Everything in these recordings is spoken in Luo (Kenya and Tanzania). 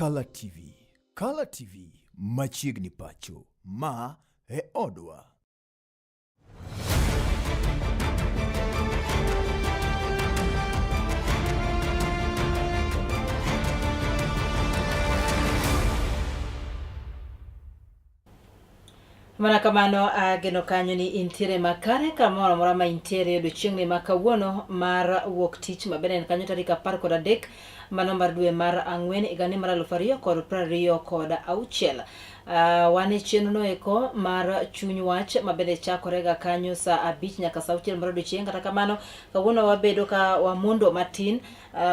Kala TV. Kala TV machiegni pacho. Ma e odwa. Mana kamano ageno kanyo ni intiere makare kamoro amora ma intiere odiochieng'ni ma kawuono mar wuok tich ma bende en kanyo tarik 13 mano mar dwe mar ang'wen higani mar 2026. Wan e chenro no eko mar chuny wach ma bende chakore ga kanyo saa abich nyaka saa auchiel mar odiochieng'. Kata kamano kawuono wabedo ka wamondo matin,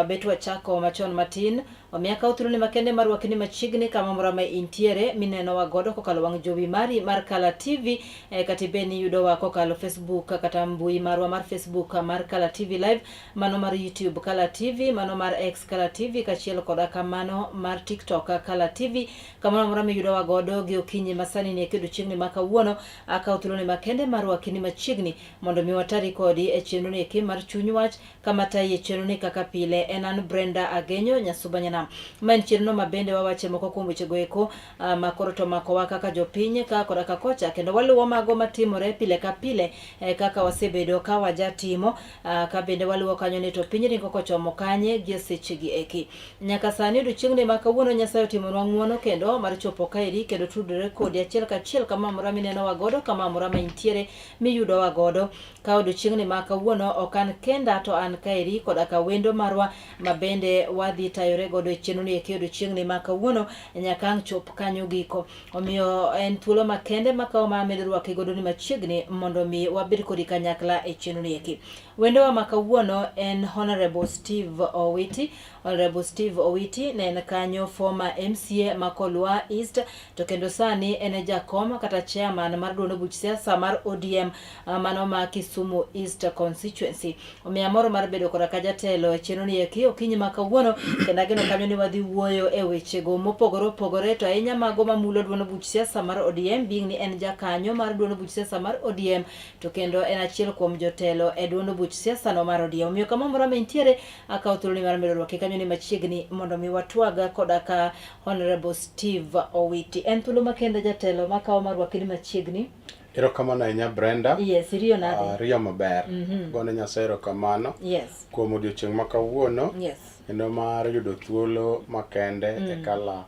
bet wachako machon matin. Omiyo akawo thuoloni makende mar rwaki ni machiegni kama moro ma intiere minenowa godo kokalo wang' jowi mari mar Kala TV eh, kata ibed ni iyudowa kokalo Facebook kata mbui marwa mar Facebook mar Kala TV Live, mano mar YouTube Kala TV, mano mar X Kala TV kaachiel koda kamano mar TikTok Kala TV. Kamoro amora miyudowa godo gi okinyi masani ni e odiochieng'ni ma kawuono, akawo thuoloni makende mar rwaki ni machiegni mondo mi watari kodi e chenro ni eki mar chuny wach Kama tayi chenro ni kaka pile en an Brenda Agenyo Nyasuba Nyanam. Ma en chenro ma bende wawache moko kuom weche go eko ah, ma koro to makowa kaka jopiny ka koda ka kocha kendo waluwo mago matimore pile ka pile eh, kaka wasebedo ka wajatimo ah, ka bende waluwo kanyo ni to piny ringo kochomo kanye gi e sechegi eki. Nyaka sani odiochieng'ni ma kawuono Nyasaye otimonwa ng'uono kendo mar chopo kaeri kendo tudore kodi achiel kachiel kama amora minenowa godo kama amora ma intiere miyudowa godo. Ka odiochieng'ni ma kawuono ok an kenda to an kaeri koda ka wendo marwa ma bende wadhi tayore godo e chenro ni eki odiochieng'ni ma kawuono nyaka ang' chop kanyo giko. Omiyo en thuolo makende makawo ma amedo rwaki godo ni machiegni mondo mi wabed kodi kanyakla e chenro ni eki. Wendowa ma kawuono en Honorable Steve Owiti. Honorable Steve Owiti ne en kanyo former MCA ma Kolwa East to kendo sani en e jakom kata chairman mar duond buch siasa mar ODM ah, mano ma Kisumu East Constituency. Omiyo amor mar bedo koda ka jatelo e chenro ni eki okinyi ma kawuono kendo ageno kanyo ni wadhi wuoyo e wechego mopogore opogore to ahinya mago mamulo duond buch siasa mar ODM being ni en jakanyo mar duond buch siasa mar ODM to kendo en achiel kuom jotelo e duond buch siasa no mar ODM. Omiyo kama moro ma intiere akawo thuoloni mar medo rwaki kanyo ni machiegni mondo mi watwag koda ka Honorable Steve Owiti. En thuolo makende jatelo makawo mar rwaki ni machiegni. Erokamano ahinya Brenda. Yes, iriyo nade? Ariyo maber. Gone Nyasaye erokamano Yes. kuom odiochieng' ma kawuono Yes. kendo mar yudo thuolo makende e Kala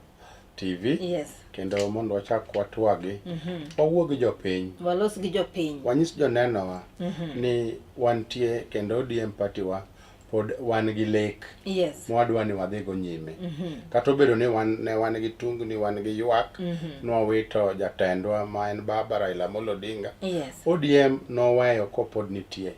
TV Yes. kendo mondo wachak watwagi wawuo gi jopiny Walos gi jopiny. wanyis jonenowa ni wantie kendo ODM party wa pod wan gi lek Yes. mwadwa ni wadhigo nyime kata obedo ni wan, ne wan gi tungni wan gi ywak nwawito jatendwa ma en baba Raila Amolo Odinga Yes. ODM noweyo kopod nitie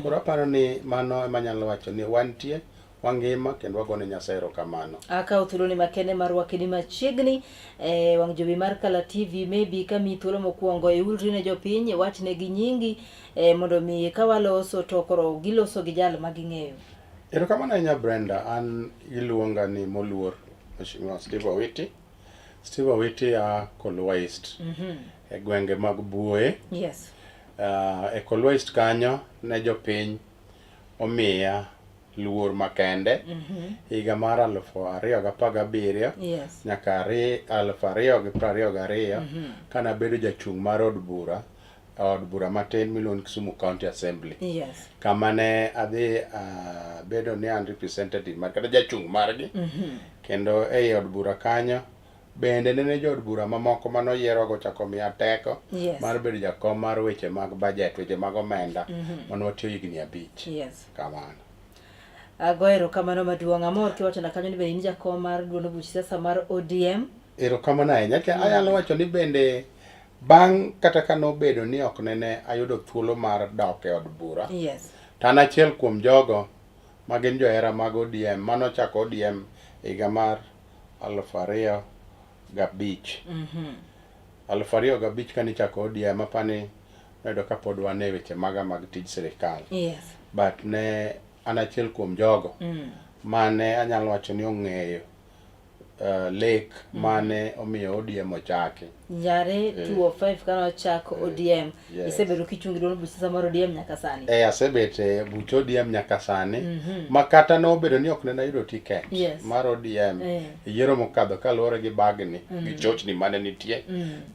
koro aparo ni mano ema anyalo wacho ni wantie wangima kendo wagone Nyasaye erokamano. Akawo thuoloni makende mar rwaki ni machiegni e wang' jowi mar Kala TV maybe kamiyi thuolo mokwongo iulri ne jopiny iwachnegi nyingi e, mondo mi ka waloso to koro giloso gi jal ma ging'eyo. Erokamano ahinya Brenda, an iluonga ni moluor Mheshimiwa Steve Owiti. Steve Owiti a Kolwa East e gwenge mag Buoye. Yes. E Kolwa East kanyo ne jopiny omiya luor makende higa mar 2017 Yes. nyaka 2022 kane abedo jachung' mar od bura od bura matin miluongo ni Kisumu County Assembly. Yes. Kama ne adhi bedo ni an representative mar kata jachung' margi. Kendo ei od bura kanyo bende nene jood bura mamoko mane oyierwago ochako miya teko Yes. mar bedo jakom mar weche mag budget, weche mag omenda mane watiyo higni abich. Yes. Kamano. Ago erokamano maduong'. Amor kiwachona kanyo ni bende in jakom mar duond buch siasa mar ODM. Erokamano ahinya. Anyalo wacho ni bende bang' kata ka nobedo ni ok nene ayudo thuolo mar dok e od bura, Yes. to an achiel kuom jogo ma gin johera mag ODM mane ochako ODM higa mar 2005. 2005 kane ichako ODM apani noyudo ka pod wan e weche maga mag tij sirikal. Yes. But ne an achiel kuom jogo mane anyalo wacho ni ong'eyo lek mane omiyo ODM ochaki. Nyare 205 kane ochak ODM. Yes. Isebedo kichung' gi duond buch mar ODM nyaka sani. E asebet e buch ODM nyaka sani ma kata nobedo ni ok ne ayudo tiket Yes. mar ODM Eh. e yiero mokadho kaluwore gi bagni gi chochni mane nitie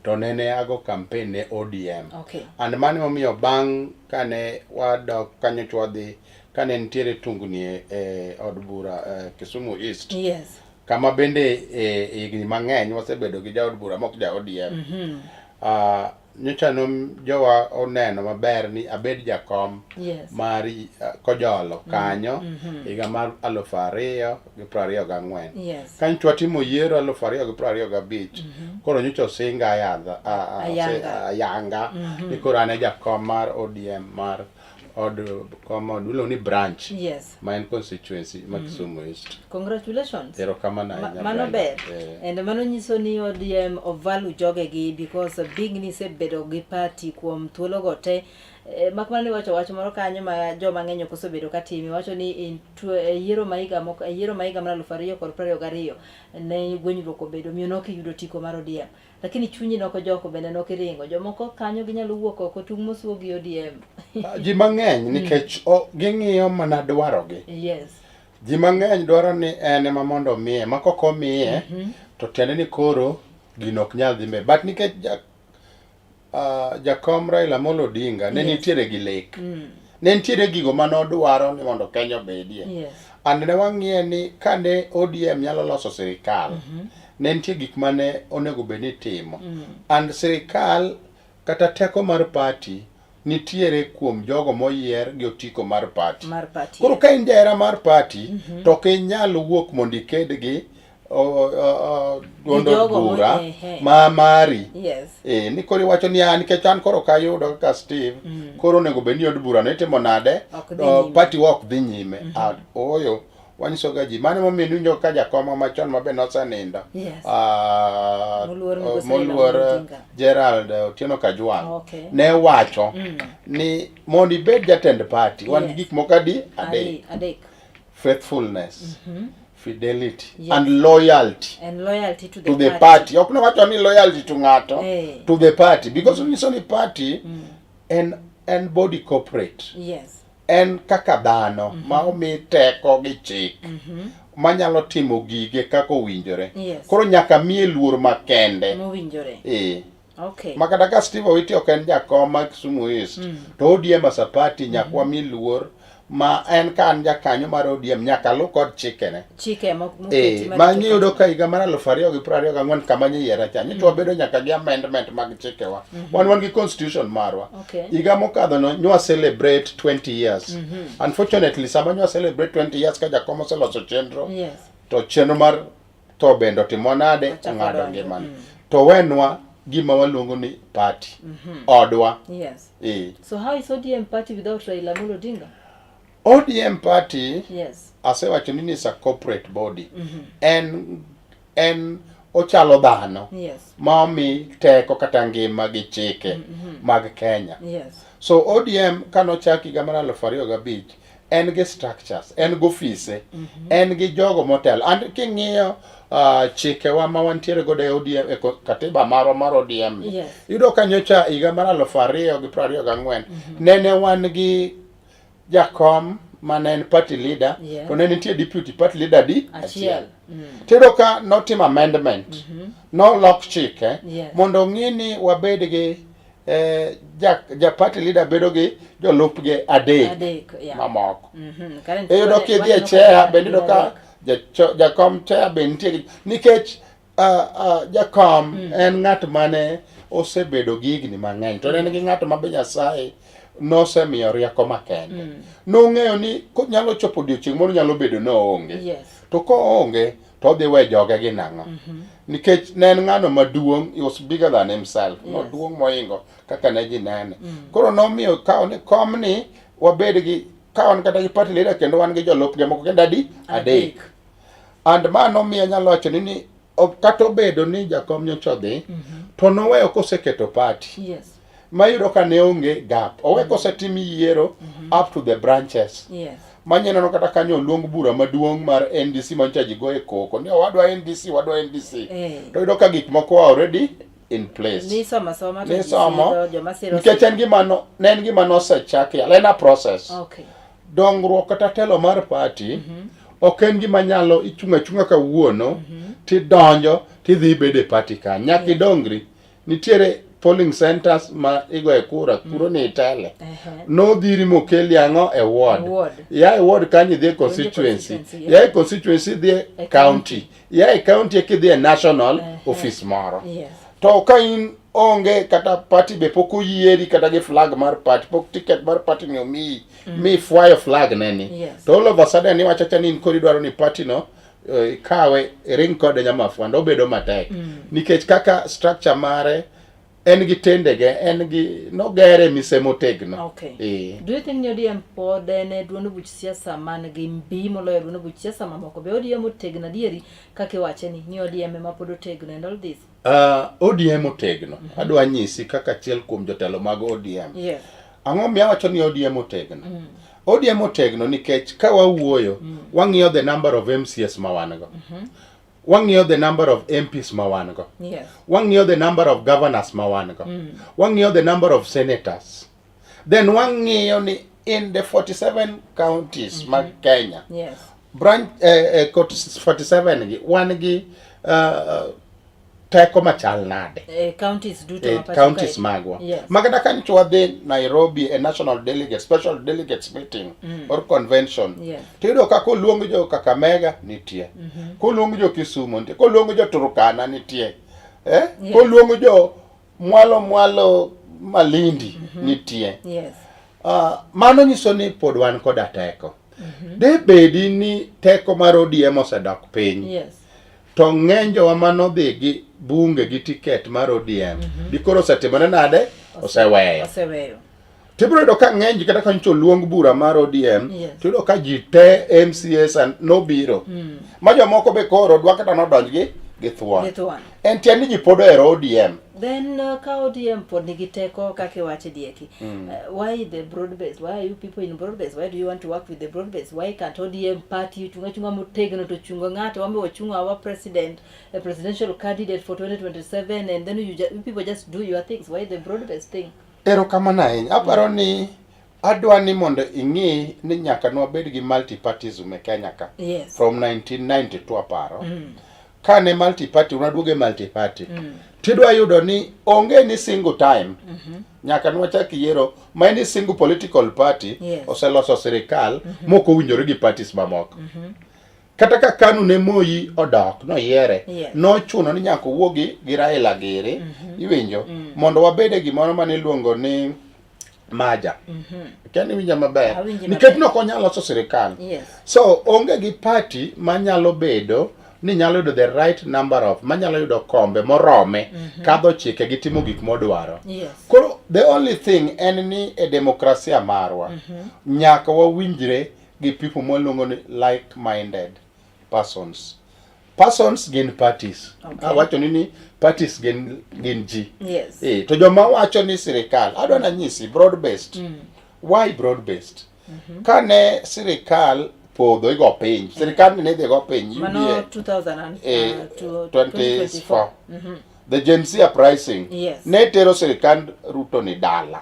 to nene ago campaign ne ODM. Okay. And mano emomiyo bang' kane wadok kanyocha wadhi kane nitiere tungni e od bura Kisumu East Yes. kama bende e higni mang'eny wasebedo gi jaod bura mok ja ODM. Ah, nyocha no jowa oneno maber ni abed jakom Yes. mar Kojolo kanyo higa mar 2024. Yes. Kanyo watimo yiero 2025 koro nyocha osinga ayadha Ayanga. ayanga ni koro an e jakom mar ODM mar od kom od iluongo ni branch Yes. ma en constituency ma Kisumu East. Congratulations. Erokamano ahinya. Mano Brenda. ber. Eh. And mano nyiso ni ODM ovalu jogegi because big ni isebedo gi party kuom thuologo te. Mak mana ni iwacho wach moro kanyo ma joma ng'eny ok osebedo ka timo. Iwacho ni in e yiero ma higa mok e yiero ma higa mar 2022 ne gwenyruok obedo omiyo ne ok iyudo otiko mar ODM. Lakini chunyi nok ojoko bende nok iringo. Jomoko kanyo ginyalo wuok oko tung' mosuo gi ODM. Ji mang'eny nikech ging'iyo mana dwarogi. Yes. Ji mang'eny dwaro ni en ema mondo omiye, ma kok omiye to tiende ni koro gino ok nyal dhi mbele. But nikech jakom Raila Amolo Odinga ne nitiere gi lek. Ne nitiere gigo mane odwaro ni mondo Kenya obedie. Yes. And ne wang'iye ni kane ODM nyalo loso sirikal, ne nitie gik mane onego bed ni itimo. And sirikal kata teko mar party nitiere kuom jogo moyier gi otiko mar party. Mar party. Koro ka in jahera mar party, to ok inyal wuok mondo iked gi duond od jogo mo- bura ehe. ma mari. Yes. Ni koro iwacho ni an nikech an koro ok ayudo kaka Steve, koro onego bed ni od bura no itimo nade? Ok dhi nyime. Party wa ok dhi nyime. Ah, ooyo, wanyisoga ji. Mano emomiyo niwinjo ka jakoma machon ma be nosenindo. Yes. Ah, Moluor Migosi Raila moluor Amolo Odinga. Gerald Otieno Kajwang' Okay. ne wacho ni mondo ibed jatend party wan gi Yes. gik moko adi adek. Adek. Faithfulness, fidelity Yes. and loyalty And loyalty to the to the party. party. Ok nowacho ni loyalty to ng'ato, Eh. to the party because onyiso ni party en body corporate. Yes. En kaka dhano ma omi teko gi chik manyalo timo gige kaka owinjore. Yes. Koro nyaka miye luor makende. Mowinjore. Okay. Ma kata ka Steve Owiti ok en jakom mar Kisumu East, to ODM as a party nyaka wami luor ma en ka an jakanyo mar ODM nyaka luw kod chikene. Chike moketi mar Ma rito iyudo party. ka higa mar 2024 kama nyiyiera cha, nyocha wabedo nyaka gi amendment mag chikewa. Wan gi constitution marwa. Okay. Higa mokadho no nywa celebrate 20 years. Unfortunately, sama nywa celebrate 20 years ka jakom oseloso chenro, Yes. to chenro mar tho bende otimwa nade, Ochako ong'ado donjo. ngimane. To wenwa gima waluongo ni party. Odwa. Yes. Eh. So how is ODM party without Raila Amolo Odinga? ODM party Yes. asewacho ni is a corporate body. En ochalo dhano Yes. ma omi teko kata ngima gi chike mag Kenya. Yes. So ODM kanochak higa mar 2005 en gi structures, en gi ofise, en gi jogo motelo. And king'iyo chikewa ma wantiere godo e ODM, e katiba marwa mar ODM ni, Yes. iyudo ka nyocha higa mar 2024 nene wan gi jakom mane en party leader, Yeah. to ne nitie deputy party leader di Achiel. Tiyudo ka notim amendment, nolok chike Yes. mondo ong'i ni wabed gi ja party leader bedo gi jolupge adek Adek, yeah. mamoko. Karen, Iyudo kidhi e waneno chair ka bende iyudo ka adek. jakom chair be nitie gi nikech jakom en ng'at mane osebedo gi higni mang'eny to en gi ng'at ma be Nyasaye nosemiyo rieko makende. Nong'eyo ni konyalo chopo odiochieng' moro nyalo bedo ni oonge. Yes. To koonge to odhi we joge gi nang'o? Nikech ne en ng'ano maduong', he was bigger than himself. Yes. Noduong' mohingo kaka ne ji nene. Koro nomiyo kawo ni komni wabed gi ka wan kata gi party leader kendo wan gi jolupge moko kendo adi? Adek. And ma nomiyo anyalo wacho ni kata obedo ni jakom nyocha odhi, to noweyo koseketo party. Yes. Ma iyudo ka ne onge gap. Owe kosetim yiero up to the branches. Yes. Manyeneno kata kanyo oluong bura maduong' mar NDC manyocha ji goye koko ni wadwa NDC, wadwa NDC. To iyudo ka gik moko are already in place. Nisomo asoma to ji Nisomo sidho, joma siro nikech en gima no, ne en gima nosechaki, en a process. Okay. Dongruok kata telo mar party ok en gima nyalo ichung' achung'a kawuono tidonjo tidhi ibedo e party ka. Nyaka idongri. Nitiere polling centers ma igoye kura, kuro ni itele. Nodhiri mokeli ang'o e ward. E ward. Ya e ward kanyo idhi e constituency. constituency, Ya e constituency idhi e E county. Ya e county eka idhi e national office moro. Yes. To ka in onge kata party be pok oyieri kata gi flag mar party, pok ticket mar party ni omiyi, mi fwayo flag ne ni. Yes. To all of a sudden iwacho acha ni in koro idwaro ni party no ikawe iring kode nyamafwanda obedo matek. Nikech kaka structure mare en gi tendege, en gi nogere mise motegno. Okay. Eh. Do you think ni ODM pod en e duond buch siasa man gi mbi moloyo duond buch siasa mamoko? Be ODM otegno adieri kaka iwache ni ni ODM ema pod otegno and all this? ODM otegno. Adwa nyisi kaka achiel kuom jotelo mag ODM. Yes. Ang'o miyo awacho ni ODM otegno? ODM otegno nikech ka wawuoyo, wang'iyo the number of MCAs ma wan go. Wang'iyo the number of MPs ma wan go. Yes. Wang'iyo the number of governors ma wan go. Wang'iyo the number of senators. Then wang'iyo ni in the 47 counties mag Kenya, Yes. branch 47 gi wan gi teko machal nade Counties duto e ma pacho counties kae. magwa. Yes. Ma kata ka nyocha wadhi Nairobi e national delegate special delegates meeting or convention, Yes. tiyudo ka koluong jo Kakamega nitie, koluong jo Kisumu nitie, koluong jo Turkana nitie, Yes. koluong jo mwalo mwalo Malindi nitie. Yes. Mano nyiso ni pod wan koda teko. De bedi ni teko mar ODM osedok piny. Yes. To ng'eny jowa manodhi gi bunge gi tiket mar ODM dikoro osetimore nade? Oseweyo. Oseweyo. Tibiro yudo ka ng'eny ji kata ka nyocha oluong bura mar ODM, Yes. tiyudo ka ji te MCAs and nobiro. Ma jomoko be koro dwa kata nodonj gi gi thuon. Gi thuon. En tiend ni ji pod ohero ODM. Then ka ODM pod nigi teko kaka iwacho dieki, why the broad base? Why are you people in broad base? Why do you want to work with the broad base? Why can't ODM party ochung' achung'a motegno to chungo ng'ato, wambe wachungo our president, a presidential candidate for 2027, and then you people just do your things. Why the broad base thing? Erokamano ahinya. Aparo ni adwa ni mondo ing'i ni nyaka nwabed gi multipartyism e Kenya ka. Yes. From 1992 aparo. Kane multiparty, unaduogo e multiparty. Tidwa yudo ni onge ni single time. Nyaka nwachak yiero ma en ni single political party Yes. oseloso sirikal mok owinjore gi parties mamoko. Kata ka KANU ne Moi odok noyiere, Yes. nochuno ni nyaka owuo gi Raila giri, iwinjo, mondo wabed e gimoro mane iluongo ni maja. Kia ni iwinja maber? Awinji Nikech maber. nok onyal loso sirikal. Yes. So onge gi party manyalo bedo ni nyalo yudo the right number of manyalo yudo kombe morome kadho chike gi timo gik modwaro. Yes. Koro the only thing en ni e demokrasia marwa nyaka wawinjre gi people mwaluongo ni like-minded persons. Persons gin parties. Okay. Awacho ni parties gin ji. Yes. To joma wacho ni sirikal, adwa nanyisi broad based. Why broad based? Kane sirikal podho igo piny, sirikal ni idhi go piny, Mano UDA, 2000 and, 24. The Gen Z uprising Yes. ne tero sirikand Ruto ni dala.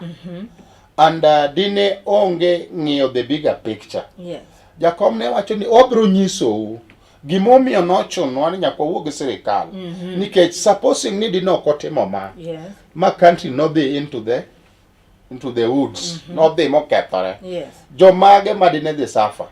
And dine onge ng'iyo the bigger picture. Yes. Jakom ne wacho ni obiro nyisou gimomiyo nochunwa ni nyaka wawuog gi sirikal. Nikech supposing ni dine ok otimo ma, Yes. ma country nodhi into the woods, nodhi mokethore. Yes. Jomage ma dine dhi suffer?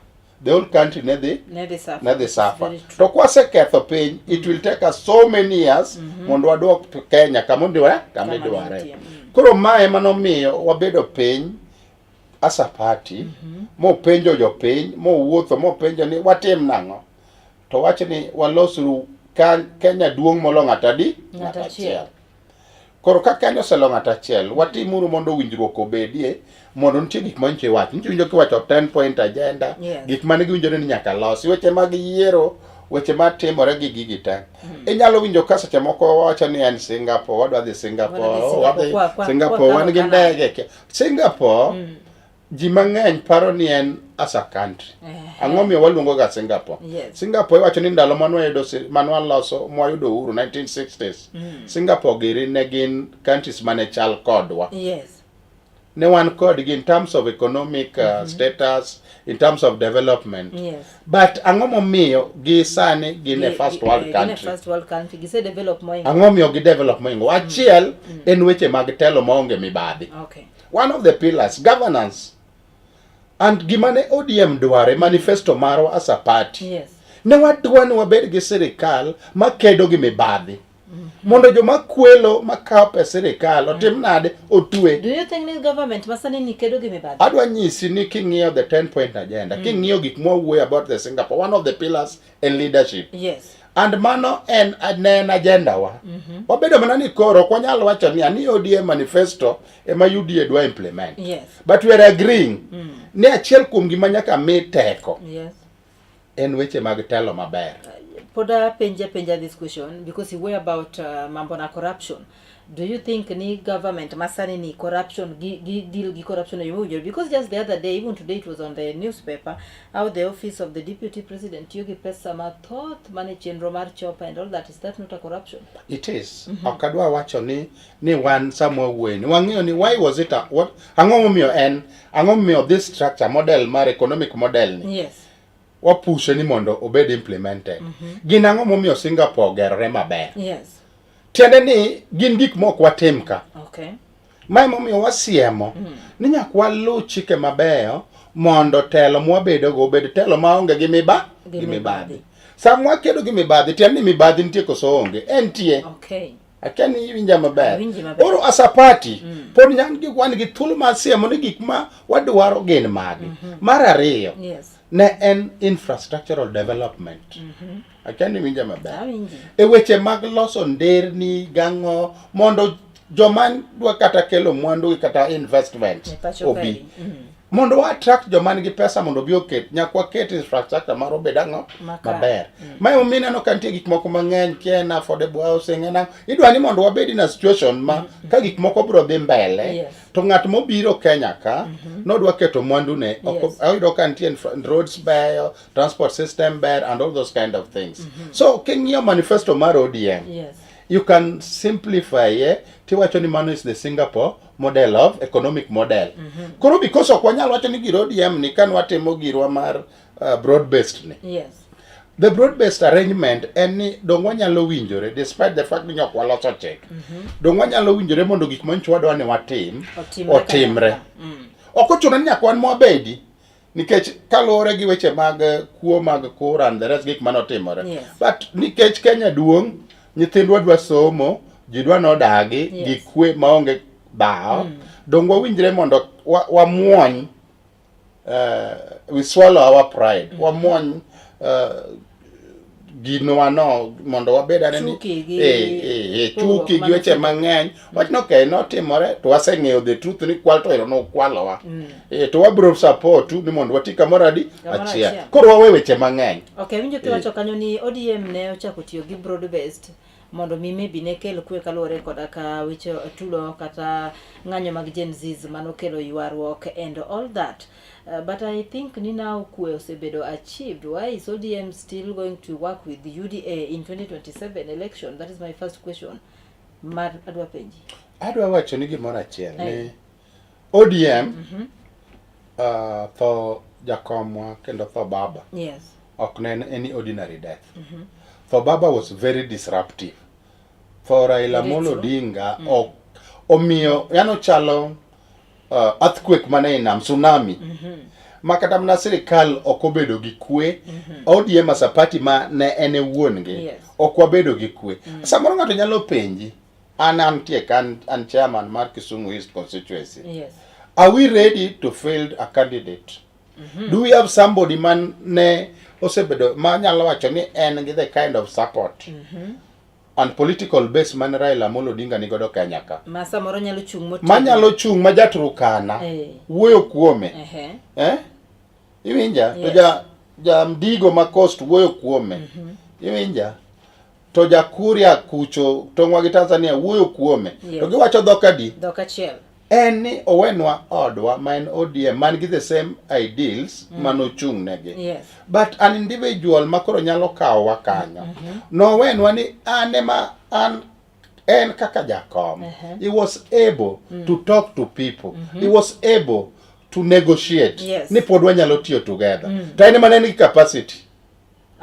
The whole country ne dhi Ne dhi suffer. ne dhi suffer. Very true. To kwaseketho piny, it will take us so many years mondo waduok Kenya kama idware, kama Kama idware. nitie, Koro mae ema nomiyo wabedo piny as a party, mopenjo jopiny, mowuotho, mopenjo ni watim nang'o. To wach ni walosuru Kenya duong' molo ng'ato adi? Ng'ato achiel. Koro ka Kenya oselo ng'ato achiel, watimuru mondo winjruok obedie, mondo nitie gik ma nyicho iwacho. Nyicho winjo kiwacho 10 point agenda, Yes. gik mane giwinjore ni nyaka losi, weche mag yiero, weche matimore gi gigi te. Inyalo winjo ka seche moko wawacho ni en Singapore, wadwa dhi Singapore, Wadwa dhi oh, Singapore, wadhi kwa- Singapore, kwa wan gi Canada. ndege. Singapore, ji mang'eny paro ni en as a country. Ang'o miyo waluongo ga Singapore? Yes. Singapore iwacho ni ndalo manwayudo manwaloso mwayudo uhuru 1960s. Singapore giri ne gin countries mane chal kodwa. Yes. Ne wan kodgi in terms of economic status, in terms of development. Yes. But ang'o momiyo gi sani gin e first world Gin e country? first world country. Gise develop moingo. Ang'o miyo gi develop moingo? Achiel en weche mag telo maonge mibadhi. Okay. One of the pillars, governance. And gima ne ODM dwaro e manifesto marwa as a party. Yes. Ne wadwa ni wabed gi sirikal makedo gi mibadhi. Mondo joma kwelo makawo pes sirikal otim nade otwe. Do you think ni government masani ni kedo gi mibadhi? Adwa nyisi ni king'iyo the 10 point agenda, king'iyo gik mwawuoyo about the Singapore, one of the pillars in leadership. Yes. And mano en ne en agenda wa. Wabedo mana ni koro ok wanyal wacho ni ani ODM manifesto ema UDA dwa implement. Yes. But we are agreeing ni achiel kuom gima nyaka mi teko Yes. en weche mag telo maber. Pod apenja penja this question because you were about mambo na corruption. Do you think ni government masani ni corruption gi, gi deal gi corruption e yo mowinjore? Because just the other day, even today it was on the newspaper how the office of the deputy president tiyo gi pesa mathoth mane chenro mar chopa and all that. Is that not a corruption? It is. Ok adwa wacho ni ni wan sama wawuoye ni wang'eyo ni why was it a, what ang'o momiyo en ang'o momiyo this structure model mar economic model ni Yes. wapushe ni mondo obed implemented. Gin ang'o momiyo Singapore ogerore maber? Yes. Tiende ni gin gik mok watim ka. Okay. Ma emomiyo wasiemo ni nyaka waluw chike mabeyo mondo telo mwabedogo obed telo maonge gi miba Gi gi mibadhi. mibadhi. Sama wakedo gi mibadhi, tiende ni mibadhi nitie koso onge? Entie. Okay. Akia ni iwinja maber. Awinji maber. Koro as a party, pod wan gi thuolo mar siemo ni gik ma wadwaro gin magi. Mar ariyo, Yes. ne en infrastructural development. Akia ni iwinja maber. Awinji. E weche mag loso nderni gang'o mondo joma dwa kata kelo mwandu gi kata investment E pacho obi. kae. Mondo wa attract joma nigi pesa mondo obi oket, nyaka waket infrastructure mar obed ang'o Makare. maber. Ma emomiyo ineno ka nitie gik moko mang'eny kia en affordable housing en ang'o. Idwa ni mondo wabed in a situation ma ka gik moko biro dhi mbele Yes. to ng'at mobiro Kenya ka nodwa keto mwandune ok Yes. oyudo ka nitie roads beyo, transport system ber and all those kind of things. So king'iyo manifesto mar ODM, Yes. you can simplify tiwacho ni mano is the Singapore model of economic model. Koro because ok wanyal wacho ni gir ODM ni kan watimo girwa mar broad based ni. Yes. The broad based arrangement en ni dong wanyalo winjore despite the fact ni ok waloso chik. Dong wanyalo winjore mondo gik manyicho wadwa ni watim Otimre otimre. kanyakla. Ok ochuno ni nyaka wan mwabedi nikech kaluwore gi weche mag kuo mag kura and the rest gik manotimore. Yes. But nikech Kenya duong', nyithindwa dwa somo, ji dwa nodagi Yes. gi kwe maonge dhaw. Dong wawinjre mondo wamuony we swallow our pride. Wamuony ginwa no mondo wabed ane ni Chuki gi pogruok chuki gi mane weche osebedo. mang'eny. Wach ni okay, notimore to waseng'eyo the truth ni kwal to ero nokwalowa. To wabro support ni mondo wati kamoro adi Kamoro achiel. achiel. Koro wawe weche mang'eny. Okay, winjo kiwacho kanyo ni ODM ne ochako tiyo gi broad based mondo mi maybe ne kel kwe kaluwore koda ka weche tulo kata ng'anyo mag Gen Zs manokelo ywaruok and all that. But I think ni now kwe osebedo achieved. Why is ODM still going to work with UDA in 2027 election? That is my first question. Mar adwa penji. Adwa wacho ni gimoro achiel ni Eh. ODM tho jakomwa kendo tho baba Yes. ok ne en any ordinary death. Tho baba was very disruptive. Tho Raila Very Amolo true. Odinga ok omiyo yani ochalo earthquake mane e nam tsunami ma kata mana sirikal ok obedo gi kwe. ODM as a party ma ne en e wuon gi Yes. ok wabedo gi kwe. Samoro ng'ato nyalo penji an antie ka an chairman mar Kisumu East constituency. Yes. Are we ready to field a candidate? Do we have somebody man ne osebedo ma nyalo wacho ni en gi the kind of support and political base man Raila Amolo Odinga nigodo Kenya ka Ma samoro nyalo chung' motegno. manyalo chung' ma jaturukana wuoyo kuome Iwinja? To Yes. ja Mdigo ma Coast wuoyo kuome. Iwinja? To ja Kuria kucho tong'wa gi Tanzania wuoyo kuome. Yes. To giwacho dhok adi? Dhok achiel. En ni owenwa odwa ma en ODM man gi the same ideals manochung' negi. But an individual ma koro nyalo kawowa kanyo. Nowenwa ni an ema an en kaka jakom. He was able to talk to people. He was able to negotiate. Ni pod wanyalo tiyo together. To en ema ne en gi capacity.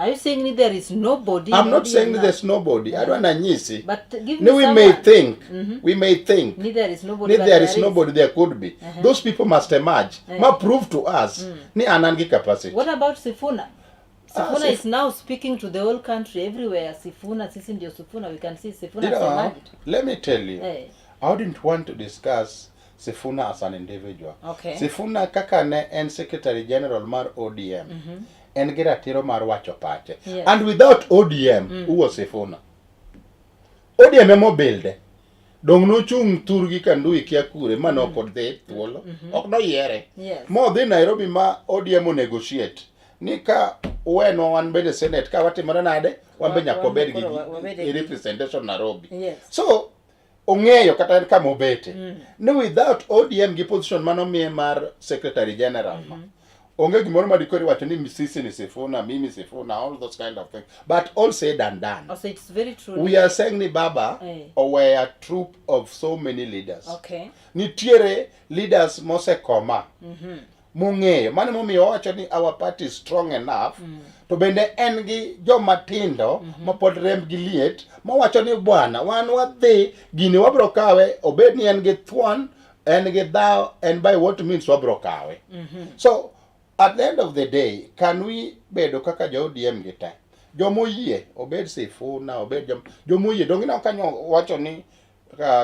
Are you saying ni there is nobody? I'm not nobody saying in that there's nobody. I don't anyisi. But give me Ni we may someone. think. We may think. Ni there is nobody. Ni but there is nobody there could be. Those people must emerge. Ma prove to us ni an an gi capacity. What about Sifuna? Ah, Sifuna Sif- is now speaking to the whole country everywhere. Sifuna, sisi ndio Sifuna. We can see Sifuna You has know, emerged. let me tell you. Eh. I wouldn't want to discuss Sifuna as an individual. Okay. Sifuna kaka ne en Secretary General mar ODM. En gi ratiro mar wacho pache. Yes. And without ODM, who was Sifuna? ODM ema obilde. Dong nochung' thurgi ka ndui kia kure ma ne ok odhi thuolo. Ok noyiere. Yes. Modhi Nairobi ma ODM o negotiate ni ka uwenwa wan bende Senate ka watimore nade wan be Wa- nyaka wan wabed koro wabed gi gi- representation Nairobi. Yes. So ong'eyo kata en kama obete ni without ODM gi position manomiye mar secretary general no onge gimoro ma dikoro iwacho ni sisi ni Sifuna mimi Sifuna all those kind of things but all said and done Oh, so it's very true. we are saying ni baba Eh. oweya troop of so many leaders Okay. nitiere leaders mosekoma mong'eyo mano emomiyo wawacho ni our party is strong enough to bende en gi joma tindo ma pod rembgi liet mawacho ni bwana wan wadhi gini wabro kawe obed ni en gi thuon en gi dhaw en by what means wabro kawe so at the end of the day can we bedo kaka jo ODM gi te jomoyie obed Sifuna obed jom, jomoyie donge ineno kanyo wacho ni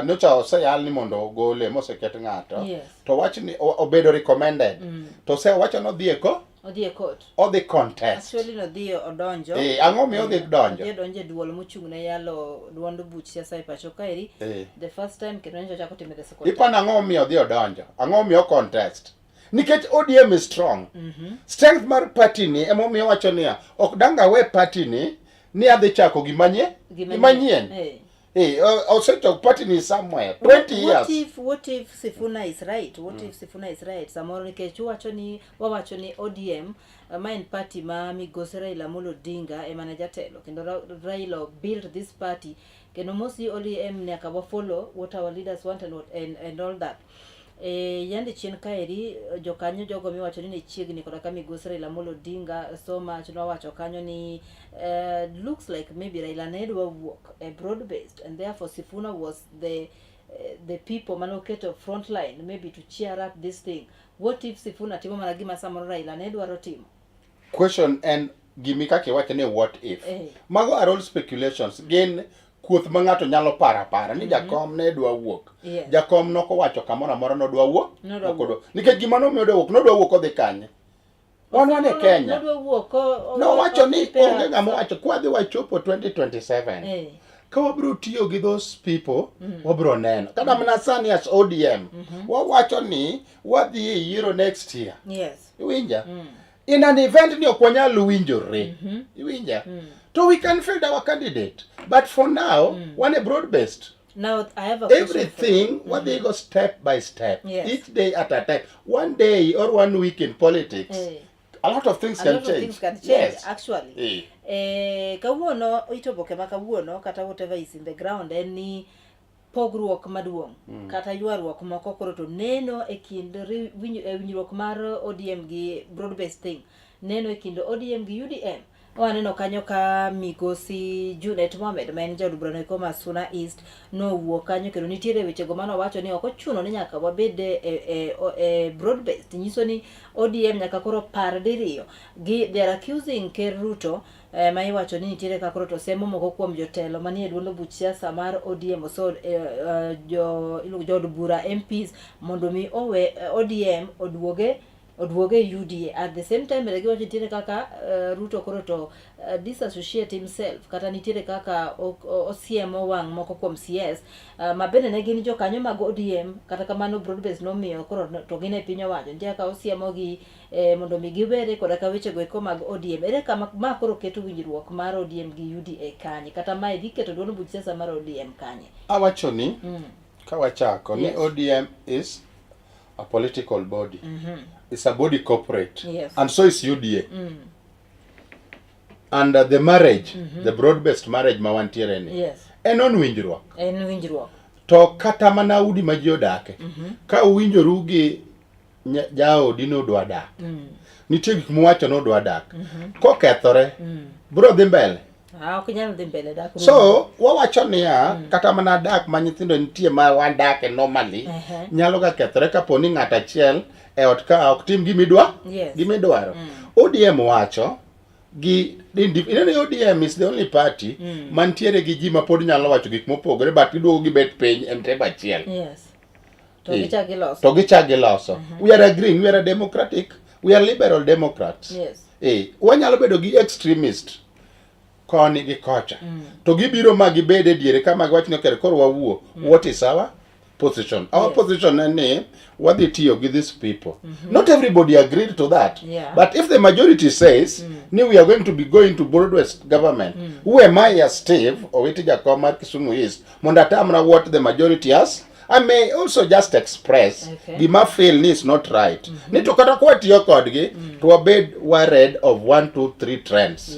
nyocha oseyal ni mondo ogole moseket ng'ato Yes. to wach ni obedo recommended to osewacho nodhi e ko Odhi e court. odhi contest Actually nodhi odonjo. Eh, ang'o miyo odhi donjo Odhi odonjo e duol mochung' ne yalo duond buch siasa e pacho kaeri. Eh. The first time kendo nyocha ochako time the second time. ipano ang'o miyo odhi odonjo ang'o miyo contest nikech ODM is strong strength mar party ni emomiyo wacho niya ok dang awe party ni ni adhi chako gima nye gima nyien Eh. Eh, osechako party ni somewhere 20 years What if Sifuna is right? What if Sifuna is right? Samoro nikech uwacho ni wawacho ni ODM ma en party ma migosi Raila Amolo Odinga ema ne jatelo kendo Raila built this party kendo mostly ODM nyaka wa follow what our leaders want and all that. Yande chien kaeri jokanyo jogo miwacho ni ne chiegni koda ka migosi Raila Amolo Odinga so much nowacho kanyo ni looks like maybe Raila ne dwa wuok e broad based and therefore Sifuna was the people mane oketo front line maybe to cheer up this thing. What if Sifuna timo mana gima samoro Raila ne dwaro timo? Question en gimi kaka iwacho ni what if. Mago are all speculations. Gin kuoth ma ng'ato nyalo paro apara ni jakom ne dwa wuok. Jakom nokowacho kamoro amora nodwa wuok. Nodwa ok odwa. Nikech gima nomiyo odwa wuok, nodwa wuok odhi kanye? Wan wan e Kenya. Nodwa wuok Nowacho ni prepare onge ng'ama owacho kwadhi wachopo 2027. Ka wabiro tiyo gi those people, wabiro neno. Kata mana sani as ODM, wawacho ni wadhi e yiero next year. Iwinja? In an event ni ok wanyal winjore. Iwinja? To we can field our candidate. But for now, wan e broad based. Now I have a question for you. Everything wadhi go step by step. Yes. Each day at a time. One day or one week in politics, a lot of things A can lot of change. things can change, Yes. actually. Kawuono ito oboke ma kawuono kata whatever is in the ground en ni pogruok maduong' kata ywaruok moko koro to neno e kind winjruok mar ODM gi broad based thing neno e kind ODM gi UDM. Waneno kanyo ka migosi Junet Mohamed ma en jaod burano eko ma Suna East nowuok kanyo kendo nitiere wechego mane owacho ni ok ochuno ni nyaka wabed e broad based, nyiso ni ODM nyaka koro par diriyo. Gi they are accusing Ker Ruto ma iwacho ni nitiere ka koro to semo moko kuom jotelo manie duond buch siasa mar ODM so jood bura MPs mondo mi owe ODM oduoge UDA. At the same time bende giwacho nitiere kaka Ruto koro to disassociate himself kata nitiere kaka osiemo wang' moko kuom CS ma bende ne gin jokanyo mag ODM kata kamano broad base nomiyo koro to gin e piny owacho nitie kaka osiemo gi mondo mi giwere koda ka wechego eko mag ODM. Ere kama ma koro keto winjruok mar ODM gi UDA kanye kata mae dhi keto duond buch siasa mar ODM kanye? Awacho ni Ka wachako ni ODM is a political body. It's a body corporate. And so is UDA. And the marriage, the broad-based marriage ma wantiere ni. En on winjruok. En winjruok. To kata mana udi ma ji odake. Ka uwinjoru gi jaodi ni udwa dak. Nitie gik muwacho ni udwa dak. Kokethore, bro dhi mbele. Ah, ok nyal dhi mbele dak. So, wawacho niya, kata mana dak ma nyithindo nitie ma wadake normally, nyalo ga kethore kapo ni ng'at achiel e ot ka ok tim gimidwa, gimidwaro. ODM wacho gi ineno ni ODM is the only party mantiere gi ji ma pod nyalo wacho gik mopogore but giduogo gibet piny e mteba achiel. To gichak giloso. To gichak giloso. We are agreeing, we are a democratic, we are liberal democrats. Wanyalo bedo gi extremist koni gi kocha. To gibiro ma gibed e diere kama giwach ni okay, koro wawuo. What is our position? Our position en ni wadhi tiyo gi these people. Not everybody agreed to that. But if the majority says ni we are going to be going to broad-based government, who am I as Steve Owiti Jakom mar Kisumu East mondo atamra what the majority has? I may also just express gima feel ni is not right. Ni to kata kwa tiyo kodgi, to wabed worried of 1, 2, 3 trends.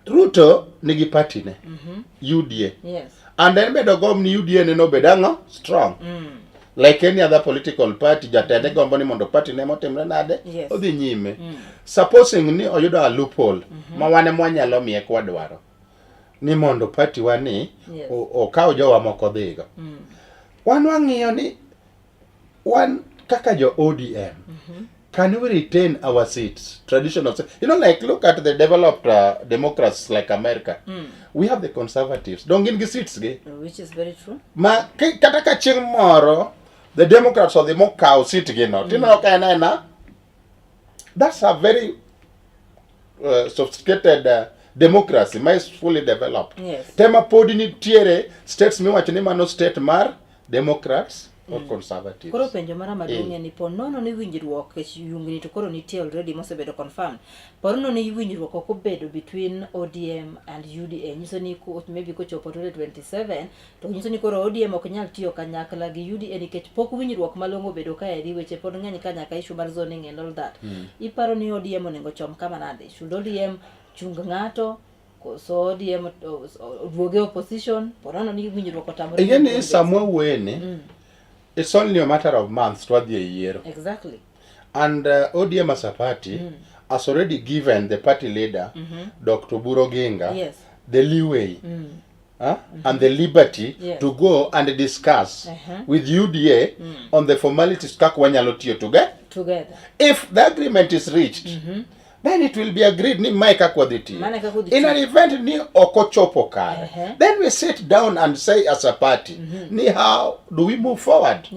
Ruto nigi party ne, UDA. And then bedo gomb ni UDA ne nobed ang'o? Strong. Like any other political party, jatende gombo ni mondo party ne motimre nade? Odhi nyime. Supposing ni oyudo a loophole, ma wan ema wanyalo miye kwadwaro. Ni mondo party wa ni okaw jowa moko dhigo. Wan wang'iyo ni wan kaka jo ODM, can we retain our seats, traditional seats? You know, like look at the developed democrats like America. We have the conservatives. Don't gin gi seats gi. Which is very true. Ma kata ka chieng' moro the Democrats odhi mokawo seat gi no. Tineno ka en aena. That's a very sophisticated democracy ma is fully developed. Tema podi nitiere states miwacho ni mano state mar Democrats or Conservatives. Koro penjo mara maduong' en ni po nono ni winjruok kech yungni to koro nitie already mosebedo confirmed. Po nono ni winjruok ok obedo between ODM and UDA, nyiso ni maybe kochopo 2027 to nyiso ni koro ODM ok nyal tiyo kanyakla gi UDA nikech pok winjruok malong'o obedo kaeri, weche pod ng'eny ka nyaka issue mar zoning and all that. Iparo ni ODM onego chom kama nade? Should ODM chung ng'ato koso ODM oduoge opposition? Po nono ni winjruok otamore. Ing'e ni sama wawuoyeni, it's only a matter of months to wadhi e yiero. And ODM as a party has already given the party leader, Dr. Oburu Oginga, the leeway and the liberty to go and discuss with UDA on the formalities kaka wanyalo tiyo together. If the agreement is reached, then it will be agreed ni mae kaka wadhi tiyo. Mane kaka udhi In an tiyo. event ni ok ochopo kare, then we sit down and say as a party, ni how do we move forward?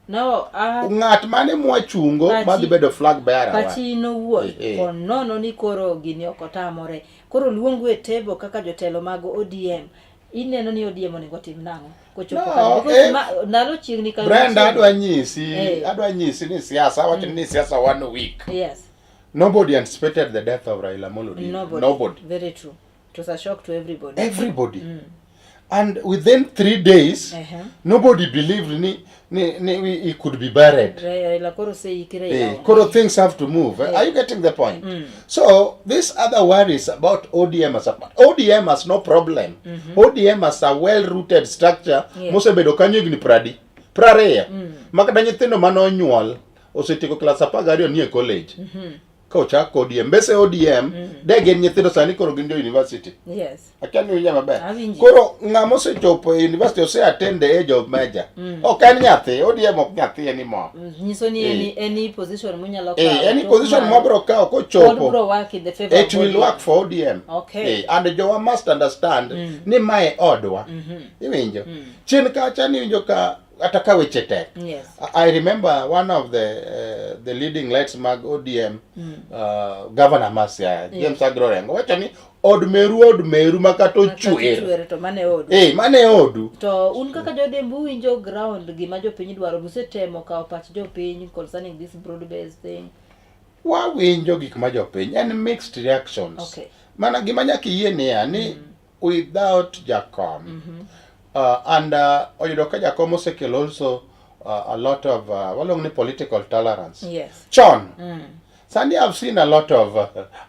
No, Ng'at mane mwachungo madhi bedo flag bearer wa. Pachi nowuon, po nono ni koro gini ok otamore. Koro luongu e table kaka jotelo mag ODM. Ineno ni ODM onego tim nang'o? Kochopo No, kanyo. Because ndalo chiegni ka Brenda, chiegni. Adwa nyisi ni siasa, awacho ni siasa 1 week. Nobody anticipated the death of Raila Amolo Odinga. Nobody. Nobody. Very true. It was a shock to everybody. Everybody. And within 3 days, nobody believed ni he could be buried. Raila koro oseiki Raila. Koro things have to move. Are you getting the point? So these other worries about ODM as a ODM has no problem. ODM has a well-rooted structure. Mosebedo kanyo higni prariyo. Makata nyithindo mane onyuol osetieko klas 12 nie college. Ka ochak ODM, mbese ODM, de gin nyithindo sani koro gin jo university. Akia ni winja maber. Awinji. Koro ng'ama osechopo e university ose attend the age of major. Ok en nyathi, ODM ok nyathi anymore. Nyiso ni any position munyalo kawo, Any to position mar mwabro kawo kochopo, pod bro work in the favor it of will ODM. work for ODM. And jowa must understand ni mae odwa. Iwinjo? Chien kacha ni iwinjo ka kata ka weche tek. I remember one of the leading lights mag ODM, Governor Masia, James Agro Orengo, wacho ni od meru, od meru ma kata Kata ochwer. ochwer to mane odu. Mane odu. To un kaka jodembu uwinjo ground gima jopiny dwaro, usetemo kawo pach jopiny concerning this broad based thing. Wawinjo gik ma jopiny, en mixed reactions. Mana gima nyaka iyie niya ni without Jakom, And oyudo ka Jakom osekelo also a lot of waluongo ni political tolerance. Yes. Chon. Sani I've seen a lot of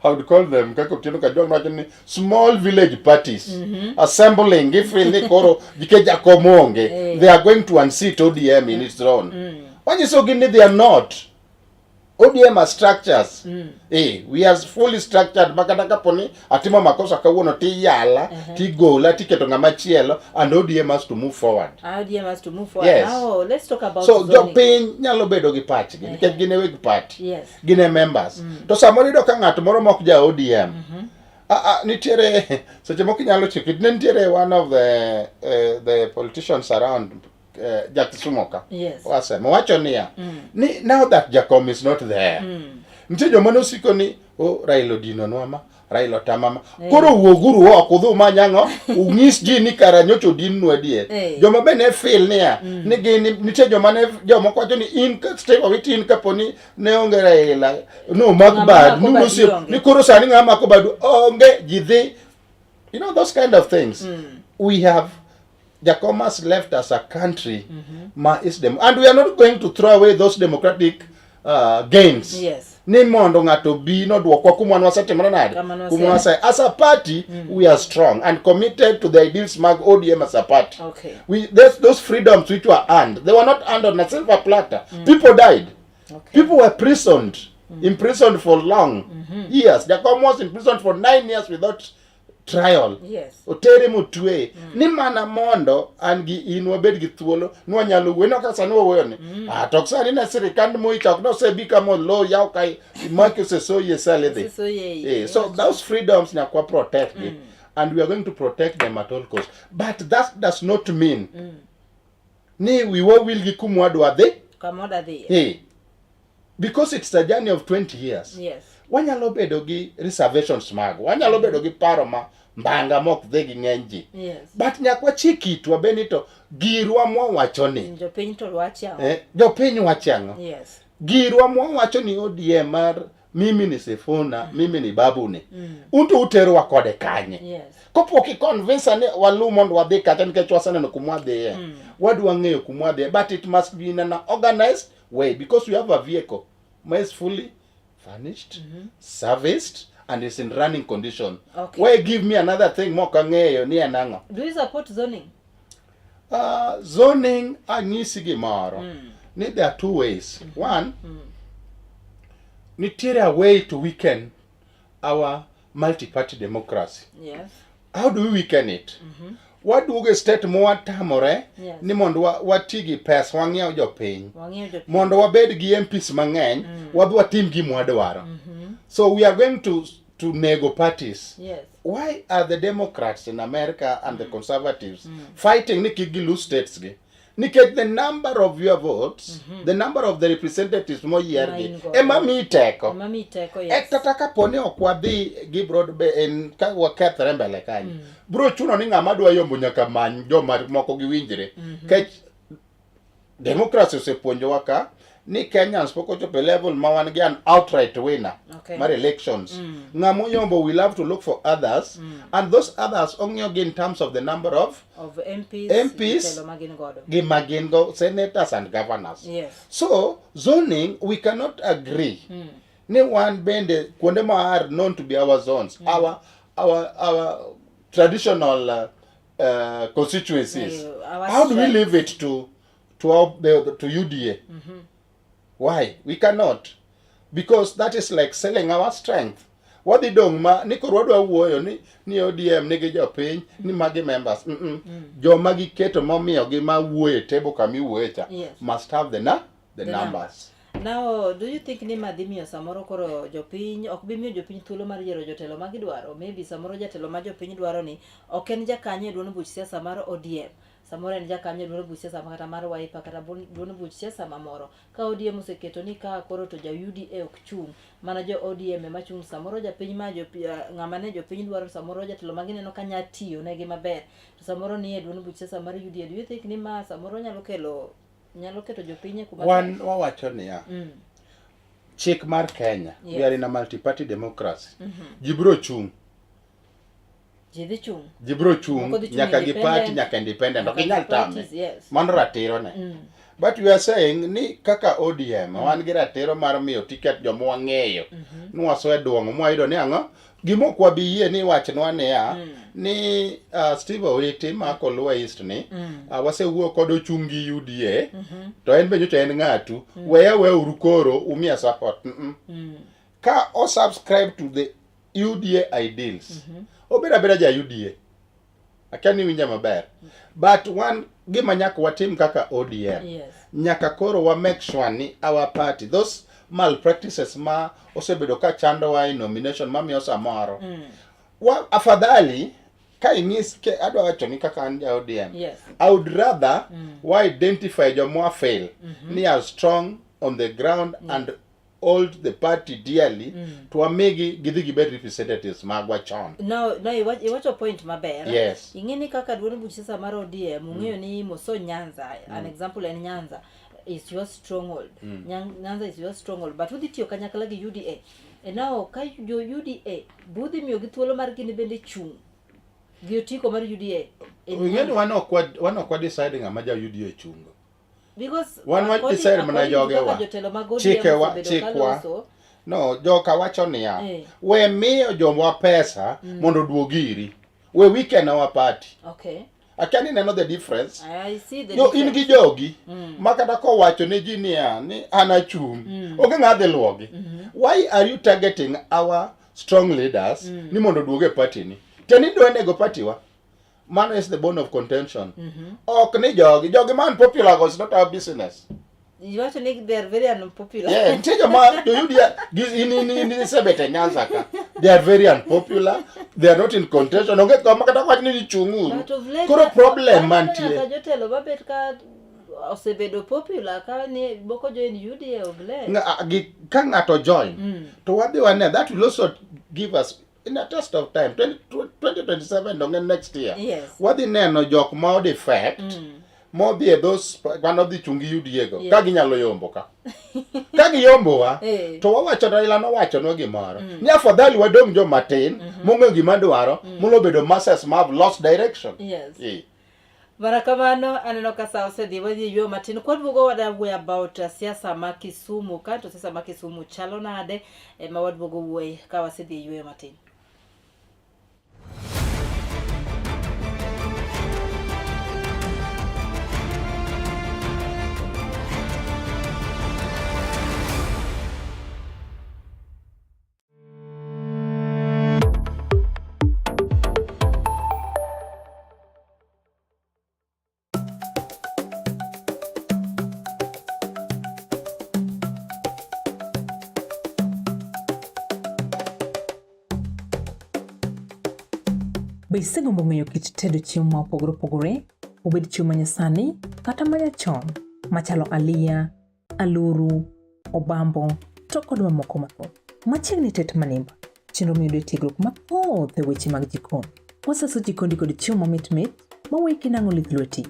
I would call them kaka Otieno Kajwang' wacho ni small village parties assembling gifeel ni koro nikech Jakom onge Eh. they are going to unseat ODM in its own. Wanyisogi ni they are not. ODM are structures. Eh, we are fully structured ma kata kapo ni atimo makosa kawuono tiyala, tigola, tiketo ng'ama chielo and ODM has to move forward. ODM has to move forward. Yes. Now let's talk about So zoning. jopiny nyalo bedo gi pachgi nikech gin e weg party. Yes. Gin e members. To samoro iyudo ka ng'at moro mok ja ODM. Ah, ah, nitiere seche moko inyalo chiko ne nitiere one of the politicians around ja Kisumo ka. Yes. Wasemo wacho niya ni now that Jakom is not there. Nitie joma nosiko ni oh, Raila odinonwa ma Raila otama ma. Koro wuoguru oko udhi umany ang'o ung'is ji ni kara nyocha odinnu adier. Eh. Joma be ne feel niya ni gin nitie joma ne jomoko wacho ni in ka Steve Owiti in kapo ni ne onge Raila no mak Ng'ama bad mako ni badi nosio onge. ni koro sani ng'ama mako badu onge ji dhi you know those kind of things we have Jakom has left us a country ma is dem and we are not going to throw away those democratic gains Yes. ni mondo ng'ato bi nodwokwa kuma nwasetimore nade Kama nwase- kuma nwase as a party we are strong and committed to the ideals mag ODM as a party Okay. we those freedoms which were earned they were not earned on a silver platter people died Okay. people were prisoned imprisoned for long years Jakom was imprisoned for 9 years without trial Yes. otere motweye ni mana mondo an gi in wabed gi thuolo ni wanyalo wuoyo ineno kaka sani wawuoyo ni ah to ok sani ne sirikand Moi cha ok nosebi kama olo yaw ka maki osesoyi e sel idhi Osesoyi e Eh, so those freedoms nyaka wa protect gi and we are going to protect them at all costs but that does not mean ni wiwa wil gi kuma wadwa dhi Kama wadhi. Eh, because it's a journey of 20 years Yes. wanyalo bedo gi reservations magwa wanyalo bedo gi paro ma mbanga mok dhi gi ng'eny ji Yes. but nyaka wachik itwa be ni to girwa mwawacho ni Jopiny to wacho ang'o? jopiny wacho ang'o Yes. girwa mwawacho ni ODM mar mimi ni Sifuna mimi ni babu ni un to uterowa kode kanye Yes. kopok i convince ni walu mondo wadhi kacha nikech waseneno kumwadhiye wadwa ng'eyo kumwadhiye but it must be in an organized way because we have a vehicle ma is fully furnished serviced and is in running condition Okay. why give me another thing mok ang'eyo ni en ang'o Do you support zoning? Zoning anyisi gimoro ni there are two ways one nitiere a way to weaken our multi-party democracy Yes. how do we weaken it waduogo e state mwatamore Yes. ni mondo wati gi pesa wang'iew jopiny Wang'iew jopiny. mondo wabed gi MPs mang'eny wadhi watim gima wadwaro so we are going to nego parties Yes. why are the democrats in america and the conservatives fighting ni kik gilose states gi nikech the number of your votes the number of the representatives moyier Ma gi in godo. ema miyi teko Ema miyi teko, E yes. kata kapo ni ok wadhi gi broad be en ka wakethre mbele kanyo bro chuno ni ng'ama dwa yombo nyaka many joma moko giwinjre kech democracy osepuonjowa ka ni Kenyans pok ochopo e level ma wan gi an outright winner Okay. mar elections ng'ama oyombo will have to look for others and those others ong'iyo gi in terms of the number of Of MPs. MPs. jotelo ma gin godo. gi ma gin go senators and governors Yes. so zoning we cannot agree ni wan bende kuonde ma are known to be our zones our traditional constituencies Our how do we strengths. leave it to UDA why we cannot because that is like selling our strength wadhi dong' ma ni koro wadwa wuoyo ni ODM nigi jopiny ni magi members Joma giketo momiyogi ma wuoyo e table kama iwuoye cha Yes. must have the The numbers Now, do you think ni ma dhi miyo samoro koro jopiny ok bi miyo jopiny thuolo mar yiero jotelo ma gidwaro? Maybe samoro jatelo ma jopiny dwaro ni ok en jakanyo e duond buch siasa mar ODM. Samoro en jakanyo e duond buch siasa kata mar Wiper kata duond buch siasa mamoro. Ka ODM oseketo ni ka koro to ja UDA ok chung', mana jo ODM ema chung'. Samoro japiny ma ng'ama ne jopiny dwaro samoro jatelo ma gineno ka nya tiyo negi maber. To samoro ni e duond buch siasa mar UDA. Do you think ni ma samoro nyalo kelo nyalo keto jopiny e kuma wan wawacho niya chik mar Kenya Yes. we are in a multi-party democracy ji biro chung. Ji dhi chung'. Ji biro chung' Moko dhi chung' nyaka gi party independent, nyaka independent ok nyaka inyal gi tame. parties, yes. Mano ratiro ne. But we are saying ni kaka ODM wan gi ratiro mar miyo ticket joma wang'eyo. Nwaso e duong'o mwayudo ni ang'o? Gima ok wabi yie ni wachnwa niya ni Steve Owiti ma Kolwa East ni wasewuoyo kode ochung' gi UDA to en be nyocha en ng'atu weya weuru koro umiya support. Ka o subscribe to the UDA ideals obedo abeda ja UDA. Akia ni winja maber. But wan gima nyaka watim kaka ODM. Yes. Nyaka koro wa make sure ni our party those malpractices ma osebedo ka chandowa e nomination mamiyo samoro. Wa afadhali ka ing'is ke adwa wacho ni kaka an ja ODM. Yes. I would rather wa identify joma fail ni are strong on the ground and hold the party dearly to wamigi gidhi gibed representatives magwa chon. No, iwacho point maber. Yes. Ing'e ni kaka duond buch siasa mar ODM, ung'eyo ni Moso Nyanza, an example en Nyanza, is your stronghold. Nyanza is your stronghold, but udhi tiyo kanyakla gi UDA. And now ka jo UDA budhi miyogi thuolo mar gin bende chung' gi otiko mar UDA. in Ing'e ni Nyanza. wan ok wa decide ng'ama ja UDA chungo. Because Wan wa decide mana according to jogewa. kaka jotelo mag ODM Chikewa, osebedo chikwa. kaloso, No, joka wacho niya, Eh. we miyo jomwa pesa mondo oduog iri. We weaken our party. Okay. Akia ni neno the difference. I see the Yo, in gi difference. jogi ma kata kowacho ne ji niya ni an achung' onge ng'a dhi luwogi. Why are you targeting our strong leaders ni mondo oduog e party ni? To ni dwa nego party wa. Mano is the bone of contention. Ok ni jogi, jogi man popular go is not our business. Iwacho ni they are very unpopular. Yeah, nitie joma jo UDA in isebet e Nyanza ka. They are very unpopular. They are not in contention. Onge kama kata wach ni chung'uru. But of late, Koro problem aneno mantie. nyaka jotelo mabet ka osebedo popular ka ni moko join UDA of late. Ka ng'ato join to wadhi wane that will also give us in a test of time 2027 donge next year. Yes. Wadhi neno jok ma odefect modhi e those manodhi chungi UDA go Yes. ka ginyalo yombo ka. Ka giyombowa Eh. to wawacho Raila nowachonwa gimoro ni afadhali wadong' joma tin mong'eyo gima dwaro molo bedo masses ma have lost direction. Yes. Eh. Mana kamano aneno ka sa osedhi wadhi e yueyo matin kwaduogo wada wuoyo about siasa ma Kisumu ka to siasa ma Kisumu chalo nade ema waduogo wuoye ka wasedhi e yueyo matin. Be isegombo ng'eyo kit tedo chiemo ma opogore opogore, obed chiemo ma nyasani kata ma nyachon, machalo aliya, aluru, obambo, to kod mamoko mathoth. Machiegni tet manimba, chenro miyudo e tiegruok mathoth e weche mag jikon. Wasaso jikondi kod chiemo mamit mit maweyi kinang'o lith lweti.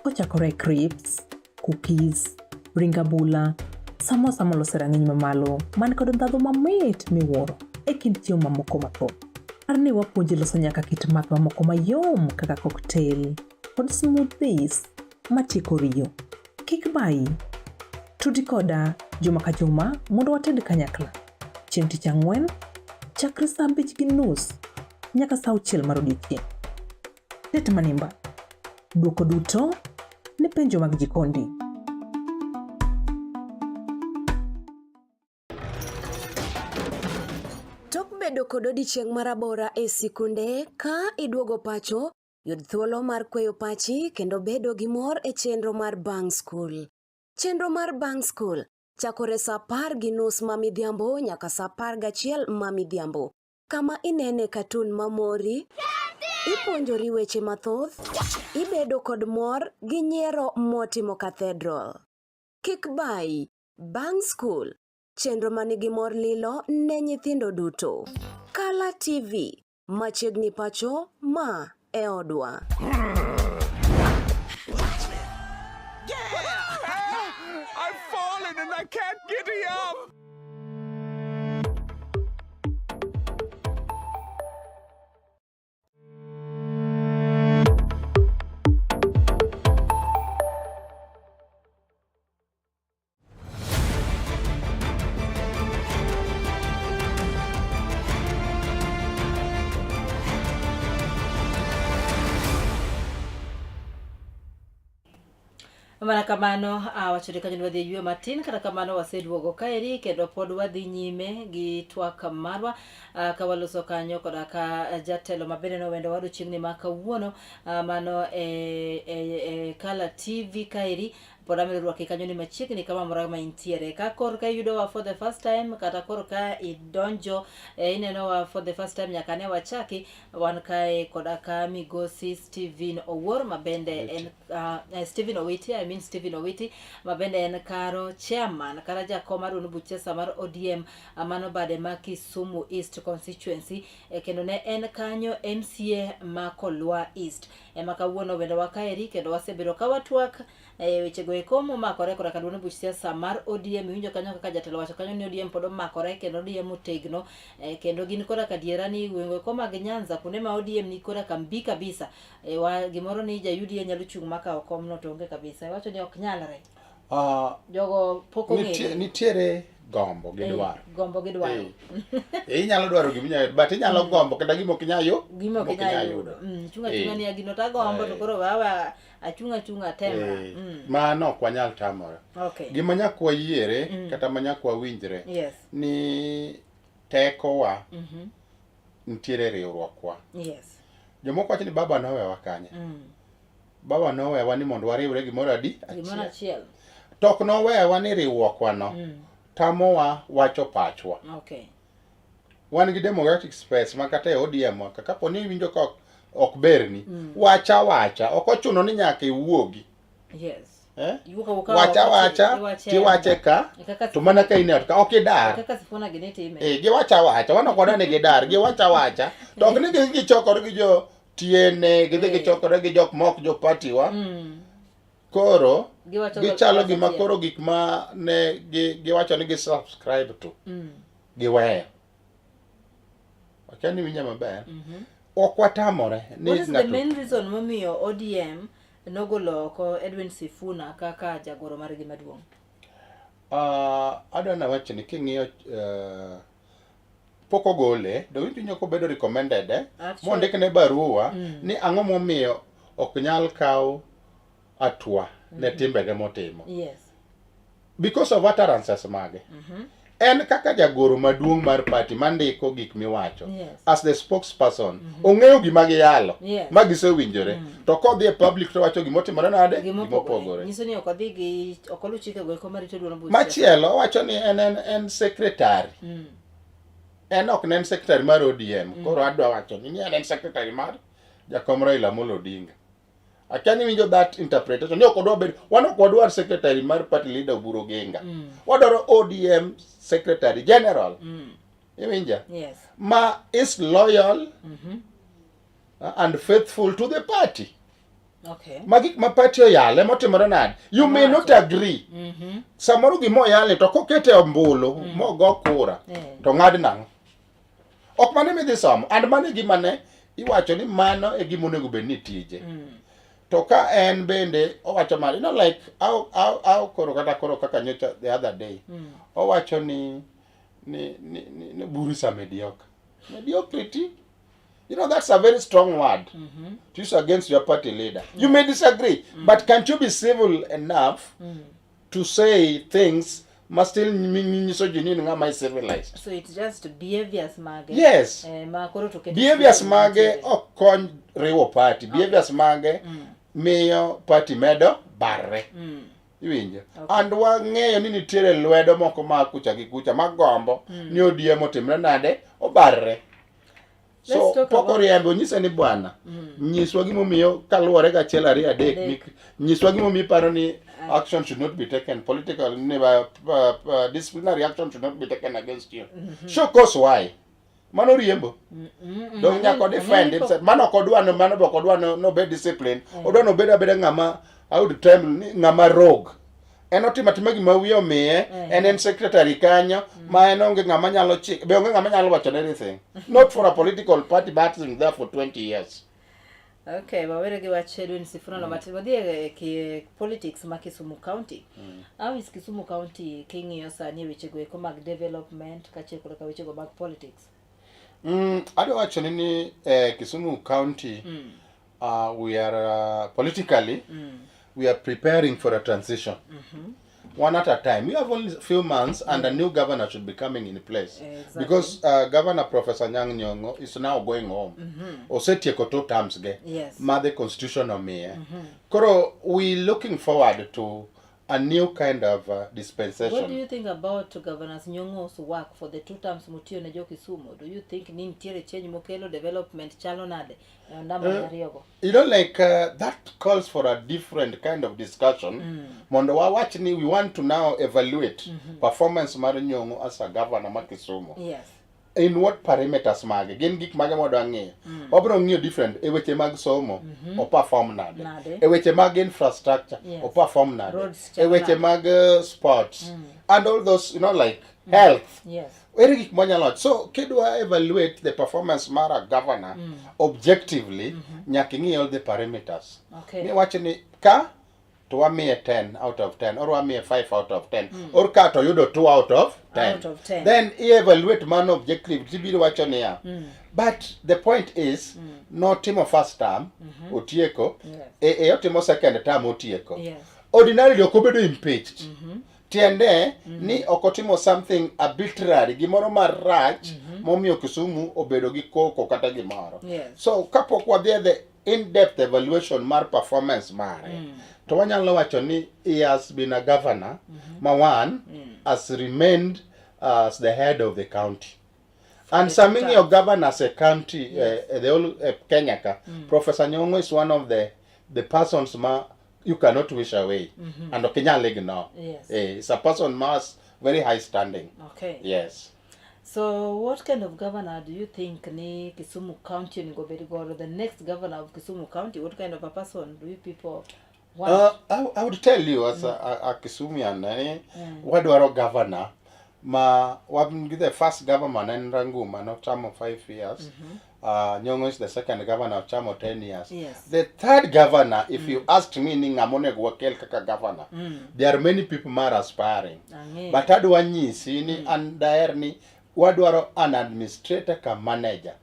Kochakore e crisps, cookies, ring abula, samosa molos e rang'iny mamalo man kod ndhadhu mamit miwuoro e kind chiemo mamoko mathoth. Par ni wapuonji loso nyaka kit math mamoko mayom kaka cocktail kod smoothies matieko riyo. Kik bayi. Tudi koda juma ka juma mondo wated kanyakla. Chieng' tich ang'wen, chakre saa 5:30 nyaka saa 6 mar odiechieng'. Tet manimba. Duoko duto ne penjo mag jikondi. Tok bedo kod odiechieng' marabora e sikunde, ka iduogo pacho, yud thuolo mar kweyo pachi kendo bedo gi mor e chenro mar Bang' School. Chenro mar Bang' School chakore saa 10:30 ma midhiambo nyaka saa 11 ma midhiambo, kama inene katun mamori, ipuonjori weche mathoth, ibedo kod mor gi nyiero motimo cathedral. Kik bayi, Bang' School, chenro manigi mor lilo ne nyithindo duto. Kala TV, machiegni pacho, ma e odwa. I've fallen and I can't get up. Mana kamano awachore kanyo ni wadhi e yweyo matin kata kamano waseduogo kaeri kendo pod wadhi nyime gi twak marwa ka waloso kanyo koda ka jatelo mabende nowendo wadu chieng'ni ma kawuono mano e, e, e Kala TV kaeri pod amedo rwaki kanyo ni machiegni kama mora ma intiere ka korka iyudowa for the first time kata korka idonjo e, inenowa for the first time nyaka ne wachaki wan kae koda ka migosi Steven Owuor ma bende en Stephen Owiti, I mean Stephen Owiti ma bende en karo chairman kata jakom mar duond buch siasa mar ODM mano bade ma Kisumu East constituency e, kendo ne en kanyo MCA ma Kolwa East ema kawuono wendowa kaeri kendo wasebedo ka watwak e wechego eko momakore koda ka duond buch siasa mar ODM iwinjo kanyo kaka jatelo wacho kanyo ni ODM pod omakore kendo ODM otegno e, kendo gin koda ka diera ni gwenge eko mag Nyanza kuonde ma ODM ni koda ka mbi kabisa E, wa, gimoro ni ja UDA nyalo chung' makawo komno to onge kabisa. Iwacho ni ok nyalre. Jogo pok ong'ere. Nitiere gombo gi dwaro. Gombo gi dwaro. Inyalo dwaro gima inyalo but inyalo gombo kata gima ok inyal yudo. Gima ok inyal yudo. Chung' achung'a ni gino to agombo to koro wawa achung' achung'a temra. Mano ok wanyal tamore. Okay. Gima nyaka wayiere kata ma nyaka wawinjre Yes. ni tekowa nitiere riwruokwa. Yes. Jomoko wacho ni baba nowewa kanye? Baba nowewa ni mondo wariwre gimoro adi? Gimoro achiel. To ok nowewa ni riwruokwa no tamowa wacho pachwa. Okay. Wan gi democratic space ma kata e ODM wa ka kapo ni iwinjo ka ok berni, wacha wacha, ok ochuno ni nyaka iwuogi. Yes. Eh? Iwuok awuoka Wacha oko wacha, iwache tiwache ka, E kaka to mana ka in e ot ka, ok idar. kaka Sifuna gini time. Eh, giwacha wacha, wan ok wadwa ni gidar, giwacha wacha. To ok ni gidhi gichokore gi jo TNA, gidhi Eh. gichokore gi jok mok jo party wa. Koro Giwacho gichalo giwacho gima achiel. koro gik ma ne giwacho ni gi subscribe to giweyo. Akia ni winja maber. Ok watamore ni What is the ng'ato main reason momiyo ODM nogolo oko Edwin Sifuna kaka jagoro margi maduong'? Adwa nawach ni king'iyo pok ogole, do iwinjo kobedo recommended mondikne barua ni ang'o momiyo ok nyal kaw atwa ne timbege motimo. Yes. Because of utterances mage. En kaka jagoro maduong' mar party mandiko gik miwacho. Yes. As the spokesperson, ong'eyo gima giyalo, Yes. ma gisewinjore. To kodhi e public to wacho gimotimore nade? Gimopogore. Nyiso ni ok odhi gi ok oluw chikego eko marito duond buch. Machielo owacho ni en secretary. En ok ne en secretary mar ODM. Koro adwa wacho ni en secretary mar Jakom Raila Amolo Odinga. Akia ni winjo that interpretation. Ni ok odwa bedo, wan ok wadwar secretary mar party leader Oburu Oginga. Wadwaro ODM secretary general. Iwinja? Yes. Ma is loyal and faithful to the party. Okay. Ma gik ma party oyale motimore nade? You may not agree. Samoro gima oyale to kokete ombulu mogo kura to ng'ad nang'o? Ok mano midhi somo. And mano e gima ne iwacho ni mano e gima onego bed ni tije. To ka en bende owacho mar, you know like how koro kata koro kaka nyocha the other day. Owacho ni Buru is a mediocre. Mediocrity. You know, that's a very strong word to use against your party leader. You may disagree, but can't you be civil enough to say things ma still nyiso ji ni in ng'ama is civilized? So it's just behaviors mage. Yes. Ma koro to keto Behaviors civil mage mantiere. ok kony riwo party. Behaviors mage miyo party medo barre. Iwinjo? And wang'eyo ni nitiere lwedo moko ma kucha gi kucha magombo ni ODM otimre nade obarre. So Let's talk pok about- oriembe onyise ni bwana nyiswa gimomiyo kaluwore gi achiel ariyo adek nyiswa gimomiyo iparo ni action should not be taken political disciplinary action should not be taken against you. Show cause why. Mano riembo. Dong nyaka o defend himself. Mano ok odwa no mano be ok odwa no nobed discipline. Odwa no obed abeda ng'ama I would term ni ng'ama rogue. En otimo atima gima wiye omiye, en secretary kanyo, ma en onge ng'ama nyalo chik, be onge ng'ama nyalo wacho anything. Not for a political party but been there for 20 years. Okay, wawere gi wach Edwin Sifuna no matin. Wadhi e politics ma Kisumu County. How is Kisumu County king'iyo sani e wechego eko mag development kaachiel koda ka wechego mag politics? Adwa wacho ni Kisumu County we are politically. we are preparing for a transition. One at a time. We have only few months and a new governor should be coming in place. Exactly. Because Governor Professor Nyang' Nyong'o is now going home. Osetieko two terms ge. Yes. Ma the constitution omiye. Koro we looking forward to a new kind of dispensation. What do you think about Governor Nyong'o's work for the two terms motiyo ne jo Kisumu? Do you think ni nitiere change mokelo development chalo nade e ondamo ariyogo? You know, like that calls for a different kind of discussion. Mondo wawach ni we want to now evaluate performance mar Nyong'o as a governor ma Kisumu. Yes. In what parameters mage? Gin gik mage mwadwa ng'iyo? Wabiro ng'iyo different e weche mag somo, o perform nade? Nade. E weche mag infrastructure, Yes. o perform nade? Roads E chalo weche nade? mag sports and all those, you know, like health. Yes. Ere gik mwanyalo wacho. So kidwa evaluate the performance mar a governor objectively, nyaka ing'i all the parameters. Okay. Miwach ni ka to wamiye 10 out of 10 or wamiye 5 out of 10 or ka to yudo 2 out of 10. Out of 10. Then i evaluate mano objective tibiro wacho niya. But the point is notimo first term otieko Yes. e, e otimo second term otieko. Yes. Ordinarily ok obedo impeached. Tiende ni ok otimo something arbitrary, gimoro marach momiyo Kisumu obedo gi koko kata gimoro. Yes. So kapok wadhi e the in-depth evaluation mar performance mare, to wanyalo wacho ni he has been a governor ma one has remained as the head of the county. And the sama two ing'iyo governors e county, the whole Kenya ka, Professor Nyong'o is one of the persons ma you cannot wish away and ok inyal ignore. Yes. It's a person ma has very high standing. Okay. Yes. So what kind of governor do you think ni Kisumu County onego bed godo? The next governor of Kisumu County, what kind of a person do you people want? I would tell you as a Kisumian, wadwaro governor ma wan gi the first governor en Ranguma nochamo 5 years. Nyong'o is the second governor ochamo 10 years. Yes. The third governor, if you asked me ni ng'ama onego wakel kaka governor, there are many people ma are aspiring. Ang'eyo. But adwa nyisi ni an daher ni wadwaro an administrator ka manager.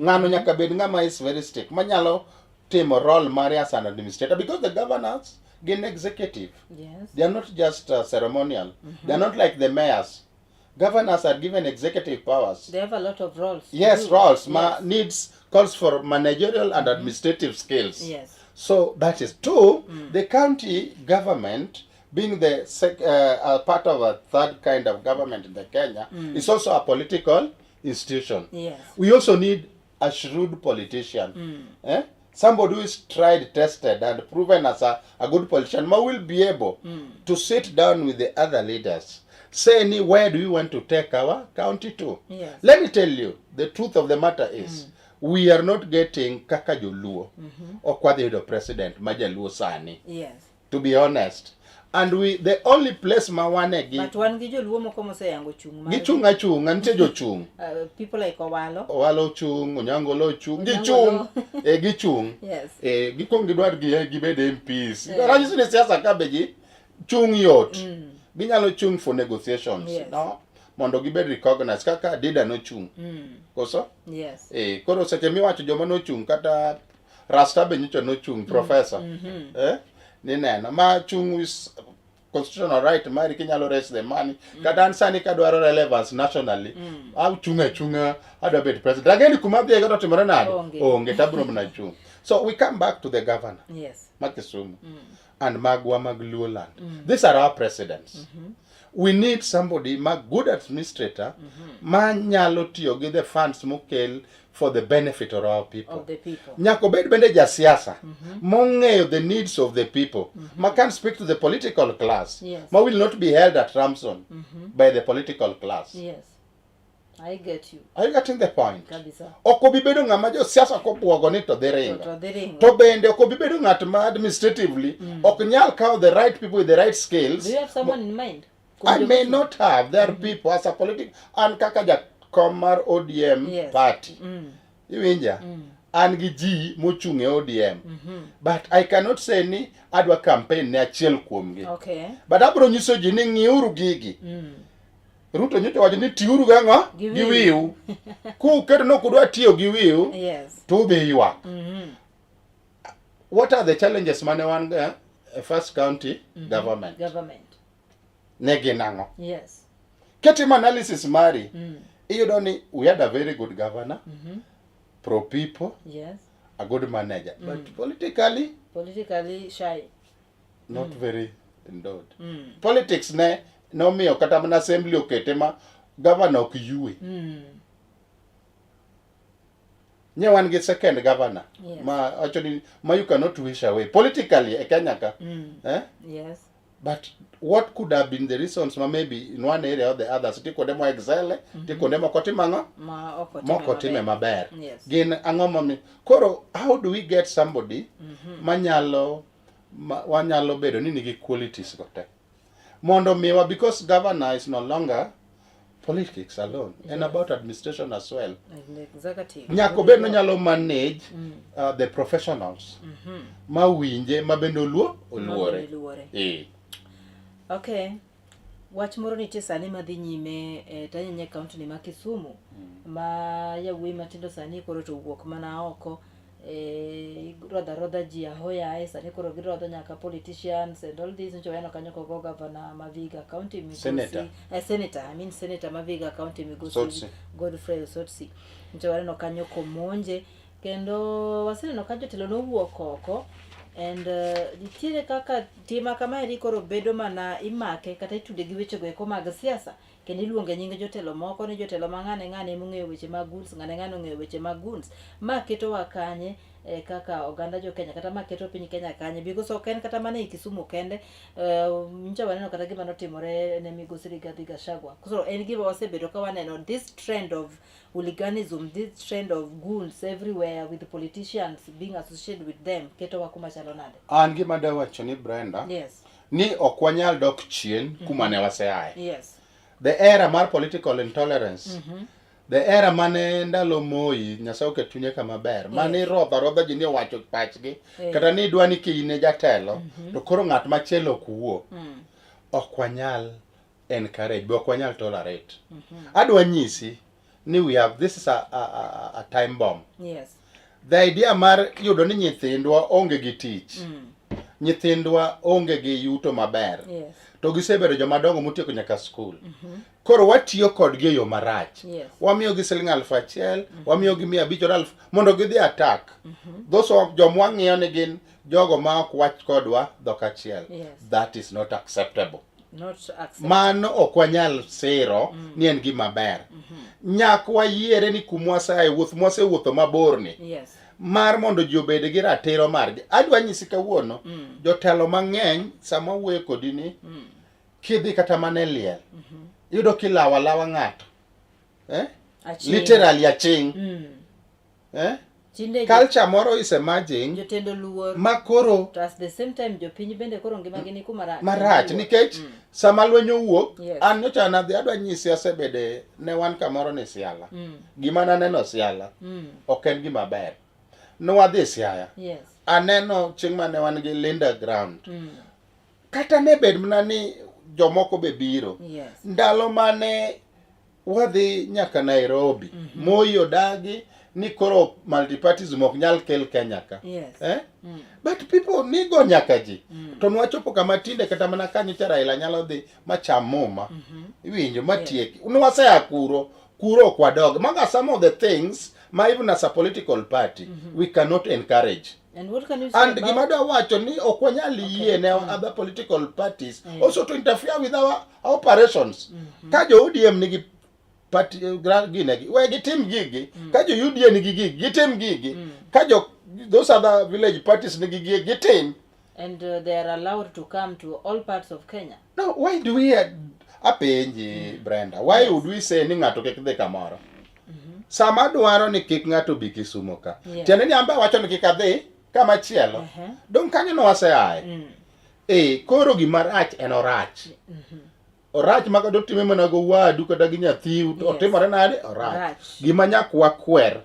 Ng'ano nyaka bed ng'ama is very strict, manyalo timo role mare as an administrator because the governors gin executive. Yes. They are not just ceremonial. They are not like the mayors. Governors are given executive powers. They have a lot of roles to Yes, do. roles ma Yes. needs calls for managerial and administrative skills. Yes. So that is two. The county government, being the part of a third kind of government in the Kenya, is also a political institution. Yes. We also need a shrewd politician. Eh? Somebody who is tried, tested, and proven as a good politician, ma will be able to sit down with the other leaders, say, ni, where do we want to take our county to? Yes. Let me tell you, the truth of the matter is, we are not getting kaka joluo. Ok wadhi yudo president ma jaluo sani. Yes. To be honest. And we the only place ma wane gi But wan gi joluo moko moseyango chung' margi. gichung' achung'a, nitie jochung'. People like Owalo. Owalo ochung', Onyangolo ochung', Onyangolo. gichung'. Gichung'. Yes. Gikwong gidwar gi gibed MPs. Ranyisi ni siasa ka be ji chung' yot. Ginyalo chung' for negotiations. Yes. No? Mondo gibed recognized kaka Dida nochung'. Koso? Yes. Koro seche miwacho joma nochung' kata Rasta be nyocha nochung' professor. Nineno ma chung' is constitutional right mari kinyalo raise the money. Kata an sani kadwaro relevance nationally, achung' achung'a adwa bet president. Ageni kuma adhiye to timore nade? Onge. Onge tabiro mana chung'. So we come back to the governor Yes. ma Kisumu and magwa mag Luoland. These are our presidents. We need somebody ma good administrator ma nyalo tiyo gi the funds mokel for the benefit of our people. Of the people. Nyaka obed bende jasiasa mong'eyo the needs of the people, ma can speak to the political class, Yes. ma will not be held at ransom by the political class. Yes. I get you. Are you getting the point? Kabisa. Ok obi bedo ng'ama josiasa kobuogo ni to dhi ringo. To dhi ringo. To bende ok obi bedo ng'at ma administratively ok nyal kawo the right people with the right skills. Do you have someone in mind? I may not have. There are people as a politic an kaka jakom mar ODM Yes. party. Iwinja? An gi ji mochung' e ODM. But I cannot say ni adwa campaign ne achiel kuomgi. Okay. But abiro nyiso ji ni ng'iuru gigi. Ruto nyocha wacho ni tiuru gang'o? Gi Gi wiu. wiu. Kuketo ni ok udwa tiyo gi wiu, Yes. to udhi ywak. What are the challenges mane wan go? e first county government Government. ne gin ang'o Yes. kitimo analysis mari iyudo ni we had a very good governor pro people Yes. a good manager but politically Politically shy. not very endowed politics ne nomiyo kata mana assembly okete ma governor ok yue nye wan gi second governor Yes. ma wacho ni ma you cannot wish away politically e Kenya ka eh? Yes. but what could have been the reasons ma maybe in one area or the others nitie kuonde mo excel nitie kuonde moko timo ang'o Ma ok otime moko time maber Yes. gin ang'o momi koro how do we get somebody manyalo ma, wanyalo bedo ni nigi qualities go te mondo miwa because governor is no longer politics alone and about administration as well And executive. nyaka obed nonyalo manage the professionals ma winje ma bende oluo oluore Ma bende luore. Eh. Okay. Wach moro nitie sani madhi nyime e tanyanya e kaunti ni ma Kisumu ma yawuoyi matindo sani koro to wuok mana oko e, rodho arodha ji ahoyaye sani koro girodho nyaka politicians and all this nyocha waneno kanyo kogo gavana ma Vihiga County migosi Senator. eh, senator I mean senator ma Vihiga County migosi Sotsi. Godfrey Osotsi nyocha waneno kanyo komonje kendo waseneno ka jotelo nowuok oko and nitiere kaka tima kamaeri koro bedo mana imake kata itude gi wechego eko mag siasa kendo iluonge nying jotelo moko ni jotelo ma ng'ane ng'ane emong'eyo weche mag goons ng'ane ng'ane ong'eyo weche mag goons ma ketowa kanye eh, kaka oganda jo Kenya kata ma keto piny Kenya kanye because ok en kata mana e Kisumu kende eh, nyocha waneno kata gima notimore ne migosi Rigathi Gachagua so en gima wasebedo ka waneno this trend of hooliganism this trend of goons everywhere with politicians being associated with them ketowa kuma chalo nade an gima dawacho ni Brenda yes ni ok wanyal dok chien kuma ne waseaye yes the era mar political intolerance the era mane ndalo Moi Nyasaye oket chunye kama ber mane irodho arodha ji ni owacho pachgi Eh. kata ni idwa ni ka in e jatelo to koro ng'at machielo ok wuo ok wanyal encourage be ok wanyal tolerate adwa nyisi ni we have this is a time bomb yes the idea mar yudo ni nyithindwa onge gi tich nyithindwa onge gi yuto maber yes to gisebedo joma dongo motieko nyaka skul koro watiyo kodgi e yo marach Yes. wamiyogi siling 1000 wamiyogi 500 or aluf mondo gidhi attack those are joma wang'iyo ni gin jogo ma ok wach kodwa dhok achiel Yes. that is not acceptable not accept mano ok wanyal siro ni en gima ber nyak wayiere ni kumwaseaye wuoth mwasewuotho maborni yes mar mondo ji obed gi ratiro margi adwa nyisi kawuono jotelo mang'eny sama wuoyo kodi ni kidhi kata mana e liel iyudo kilawo alawa ng'ato eh? Aching. literally aching eh? tinde culture moro is emerging jotend luor ma koro to at the same time jopiny bende koro ngimagi ni kuma rach marach nikech sama lweny owuok Yes. an nyocha nadhi adwa nyisi asebede ne wan kamoro ni Siala gima naneno Siala ok en gima ber nwadhi Siaya yes aneno chieng' mane wan gi Linda Ground kata ne bed mana ni jomoko be biro yes ndalo mane wadhi nyaka Nairobi Moi odagi ni koro multipartyism ok nyal kel Kenya ka Yes. eh? but people nigo nyaka ji to nwachopo kama tinde kata mana ka nyocha Raila nyalo dhi macham muma iwinjo matieki nwasea kuro kuro ok wadog maga some of the things ma even as a political party we cannot encourage and what can you say and about gima adwa wacho ni ok wanyal yie ne other political parties also to interfere with our operations ka jo ODM nigi party ginegi we gitim gigi ka jo UDA nigi gigi gitim gigi ka jo those other village parties nigi gigi gitim and they are allowed to come to all parts of Kenya no why do we apenji Brenda why would we say ni ng'ato kik dhi kamoro sama dwaro ni kik ng'ato bi Kisumo ka Yeah. tiende ni ambe awacho ni kik adhi kama chielo dong kanyo no waseaye eh koro gima rach en orach orach ma kata otime mana go wadu kata gi nyathiu to Yes. otimore nade orach Orach. gima nyaka wakwer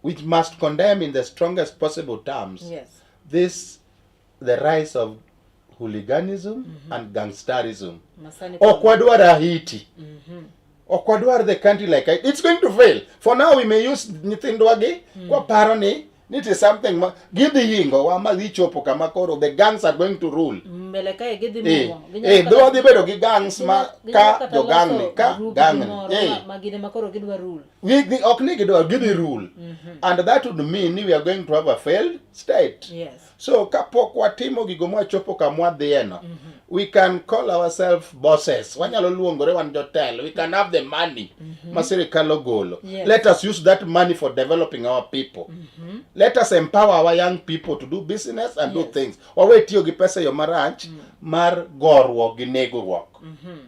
which must condemn in the strongest possible terms yes this the rise of hooliganism and gangsterism masani ok wadwar Haiti ok wadwar the country like Haiti. It's going to fail for now we may use nyithindwa gi kwaparo ni It is something ma gidhi hingo wa ma dhi chopo kama koro the gangs are going to rule. Mbele kae gidhi Eh, muo. Ginyalo eh, kata- dhi wadhi bedo gi gangs ma ginyalo ka kata jo gang ni loso ka group gang ni. moro Eh. ma gin ema koro gidwa rule. We, we, ok ni gidwa gidhi rule. And that would mean ni we are going to have a failed state. Yes. So kapok watimo gigo mwachopo kamwadhiyeno, we can call ourselves bosses. Wanyalo luongore wan jotelo. We can have the money ma sirikal ogolo. Yes. Let us use that money for developing our people. Let us empower our young people to do business and do things. Wawe tiyo gi pesa e yo marach mar goruok gi negoruok.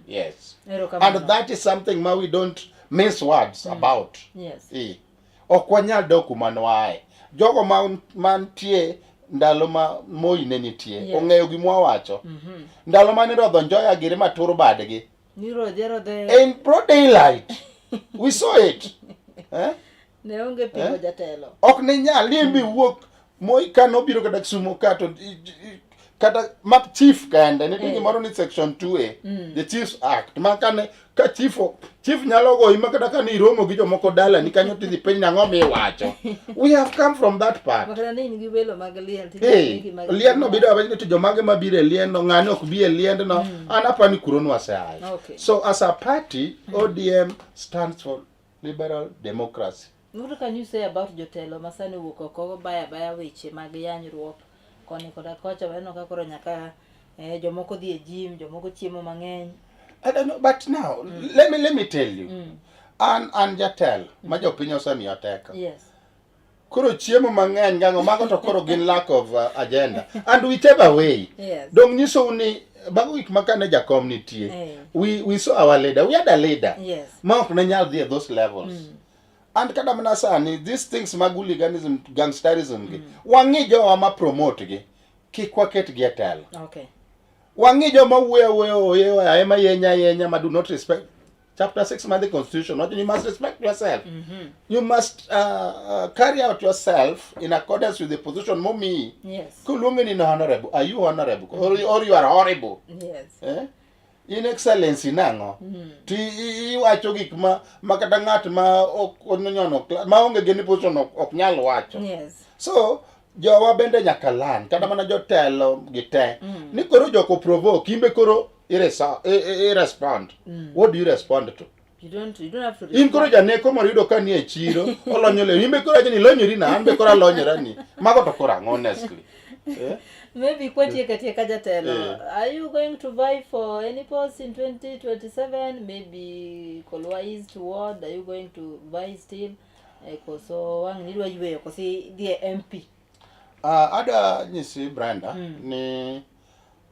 Yes. Erokamano. And that is something ma we don't mince words about. Yes. Eh. Ok wanyal dok kuma nwaaye. Jogo ma mantie ndalo ma Moi ne nitie Yes. ong'eyo gima wawacho. Ndalo mane rodho Njoya giri matur badgi. Nirodhe rodhe In broad daylight. We saw it. Eh? ne onge pingo jatelo. Ok ne nyal ni bi wuok Moi ka nobiro kata Kisumu ka to kata ma chief kende nitie gimoro ni section 2A the Chiefs Act ma kane ka chief chief nyalo goyi ma kata ka ni iromo gi jomoko dalani kanyo tidhi penj nang'o miwacho we have come from that part Makata ni in gi welo mag liel. to Hey, in gi mag- liendno bido awach ni to jomage mabiro e liendno ng'ane ok bi e liendno an apani kuro nwaseaye Okay. so as a party ODM stands for liberal democracy What can you say about jotelo ma sani owuok oko baya baya weche mag yanyruok koni koda kocha waneno ka koro nyaka eh, jomoko dhi e gym, jomoko chiemo mang'eny. I don't know, but now let me tell you. An an jatelo ma jopiny osemiyo teko. Yes. Koro chiemo mang'eny gang'o mago to koro gin lack of agenda. And whichever way, Yes. dong nyisou ni mago gik ma kane jakom nitie. Eh. We saw our leader. We had a leader. Yes. Ma ok ne nyal dhi e those levels. And kata mana sani these things mag hooliganism, gangsterism gi. Wang'i jowa ma promote gi. Kik waket gi e telo. Okay. Wang'i joma wuoyo awuoya oyewa ema yenya yenya ma do not respect chapter 6 mar the constitution wacho ni you must respect yourself. You must carry out yourself in accordance with the position momiyi. Yes. Koluongi ni honorable, are you honorable or you are horrible? Yes. Eh? In excellency nang'o? To iwacho gik ma ma kata ng'at ma ok onyono ma onge gi any position ok nyal wacho. Yes. So jowa bende nyaka learn kata mana jotelo gi te ni koro joko provoke imbe koro i respond. What do you respond to? You don't have to In koro janeko moro yudo ka ni e chiro olonyo lewni imbe koro acho ni ilonyori na an be koro alonyora ni mago to koro ang'o honestly. Eh? Maybe kwatieka tieka jatelo. Eh. Are you going to vie for any post in 2027? Maybe Kolwa East Ward, are you going to vie still? Eh, koso wang' ni idwa yweyo koso idhi e MP. Adwa nyisi Brenda ni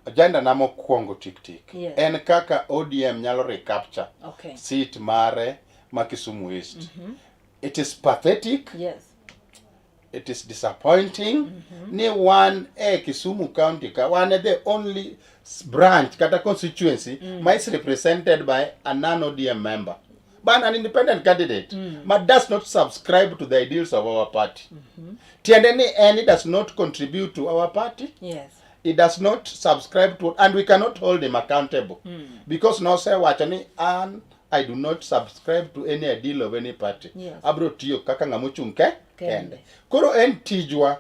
agenda na mokwongo tik tik Yes. en kaka ODM nyalo recapture Okay. seat mare ma Kisumu East. It is pathetic, Yes. it is disappointing ni wan e Kisumu County ka wan e the only branch kata constituency ma is represented by a non-ODM member but an independent candidate ma does not subscribe to the ideals of our party. Tiende ni en does not contribute to our party. Yes. He does not subscribe to and we cannot hold him accountable because nosewacho ni an I do not subscribe to any ideal of any party. Yes. Abro tiyo kaka ng'ama ochung' ke Kende. kende. Koro en tijwa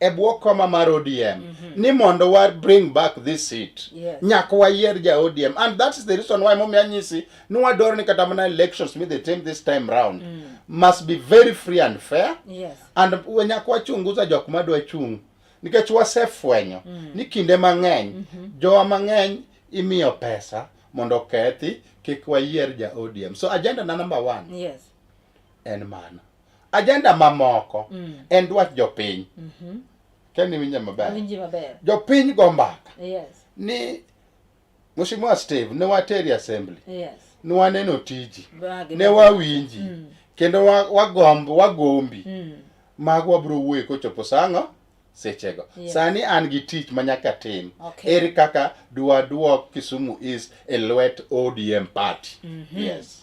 e bwo koma mar ODM ni mondo wa bring back this seat. Yes. Nyaka wayier ja ODM and that is the reason why momiyo anyisi ni wadwaro ni kata mana elections midhi tim this time round must be very free and fair. Yes. And nyaka wachunguza jok madwa chung' nikech wasefwenyo ni kinde mang'eny jowa mang'eny imiyo pesa mondo okethi kik wayier ja ODM. So agenda na number one Yes. en mano. Agenda mamoko en dwach jopiny. Ken iwinja maber. Awinji maber. Jopiny go mbaka Yes. ni Mheshimiwa Steve ne wateri assembly Yes. ne waneno tiji Bagi. ne wawinji kendo wagombo wagombi mago wabiro wuoye kochopo sang'o sechego. Yes. Sani an gi tich ma nyaka tim. Okay. Ere kaka dwaduok Kisumu East e lwet ODM party. Yes.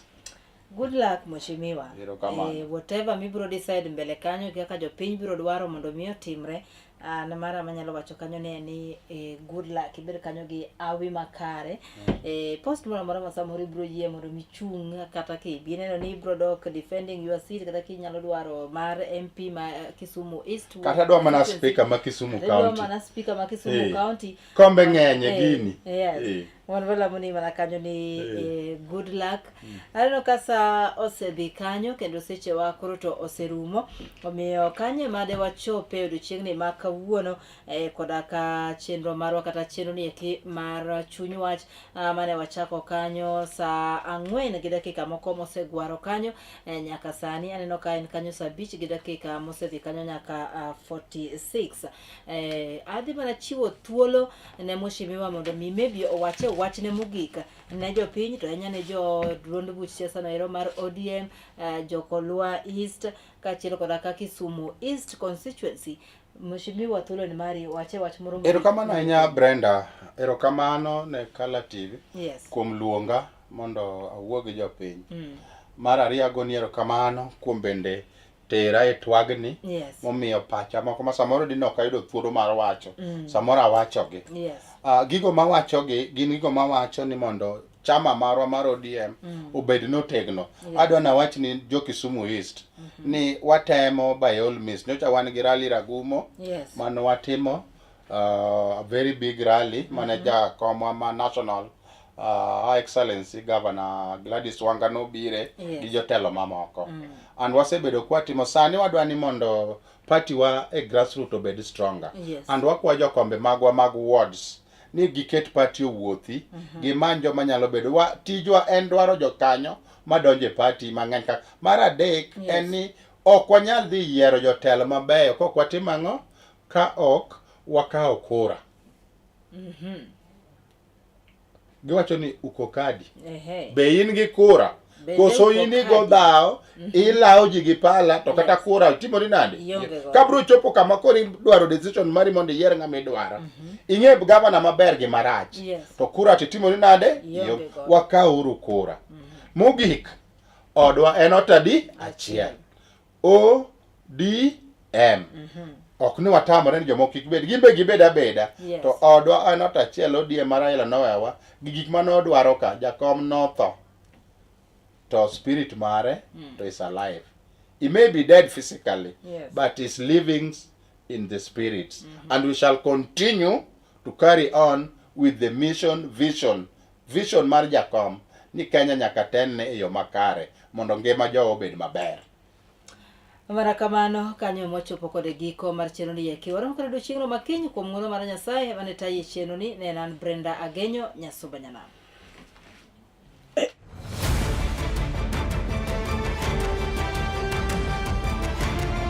Good luck mheshimiwa. Erokamano. Whatever mibiro decide mbele kanyo kaka jopiny biro dwaro mondo mi otimre. An mara manyalo wacho kanyo ne en ni eh, good luck ibed kanyo gi awi makare. Eh, post moro amora ma samoro ibiro yie mondo michung' kata kibi neno ni ibiro dok defending your seat kata kinyalo dwaro mar MP ma eh, Kisumu East. Kata adwa mana speaker ma Kisumu Kata idwa County. mana speaker ma Kisumu Eh. County. Kombe ng'eny e Eh, gini. Yes. Eh. Wan walamo ni mana kanyo ni Eh. eh, good luck. Aneno ka sa osedhi kanyo kendo sechewa koro to oserumo. Omiyo kanyo ema de wachope odiochieng'ni ma kawuono eh, koda ka chenro marwa kata chenro ni eki mar chuny wach ah, mane wachako kanyo saa ang'wen gi dakika moko mosegwaro kanyo eh, nyaka sani aneno ka en kanyo saa abich gi dakika mosedhi kanyo nyaka ah, 46. Eh, adhi mana chiwo thuolo ne mheshimiwa mondo mi maybe owache wachne mogik ne jopiny to ahinya ne jo duond buch siasa no ero mar ODM eh, Jokolwa East kaachiel koda ka Kisumu East constituency. Mheshimiwa, thuolo ni mari, wache wach moro mogik. Erokamano ahinya Brenda, erokamano ne Kala TV Yes. kuom luonga mondo awuo gi jopiny. Mar ariyo agoni erokamano kuom bende tera e twagni Yes. momiyo pacha moko ma samoro dine ok ayudo thuolo mar wacho mm. samoro awachogi yes. uh, gigo mawachogi gin gigo mawacho ni mondo chama marwa mar ODM mm. obed notegno yes. adwa nawach ni jo Kisumu East mm -hmm. ni watemo by all means nyocha wan gi rally Ragumo yes. mane watimo uh, a very big rally mm -hmm. mane jakomwa ma national uh, Her Excellency Governor Gladys Wanga nobire Yes. gi jotelo mamoko mm. and wasebedo kwatimo sani wadwa ni mondo party wa e grassroot obed stronger Yes. and wakwa jokombe magwa mag wards ni giket party owuothi mm -hmm. gimany joma nyalo bedo wa, tijwa en dwaro jokanyo madonjo e party mang'eny kaka mar adek Yes. en ni ok wanyal dhi yiero jotelo mabeyo kok watimo ang'o ka ok wakawo kura mm -hmm. giwacho ni uko kadi Ehe. be in gi kura Bende koso uko in igo kadi. dhawo ilawo ji gi pala to kata Yes. kura timori nade Ionge godo. ka bro chopo kama koro idwaro decision mari mondo iyier ng'ama idwaro ing'e gavana maber gi marach Yes. to kura to itimori nade Ionge Ionge. godo. wakawuru kura mogik odwa en ot adi achiel O D M. Mm -hmm. Ok ni watamore ni jomoko kik bed, gin be gibed abeda. Yes. To odwa en ot achiel ODM mar Raila nowewa gi gik mane odwaro ka jakom notho. To spirit mare mm. to is alive. He may be dead physically, yes. but is living in the spirits. Mm -hmm. And we shall continue to carry on with the mission, vision, vision mar jakom ni Kenya nyaka tenne e yo makare mondo ngima jowa obed maber. Mana kamano kanyo mochopo kod e giko mar chenro ni eki. Waromo kod odiochieng'no makiny kuom ng'wono mar Nyasaye mane tayi e chenro ni ne en an Brenda Agenyo Nyasumba Nyanam.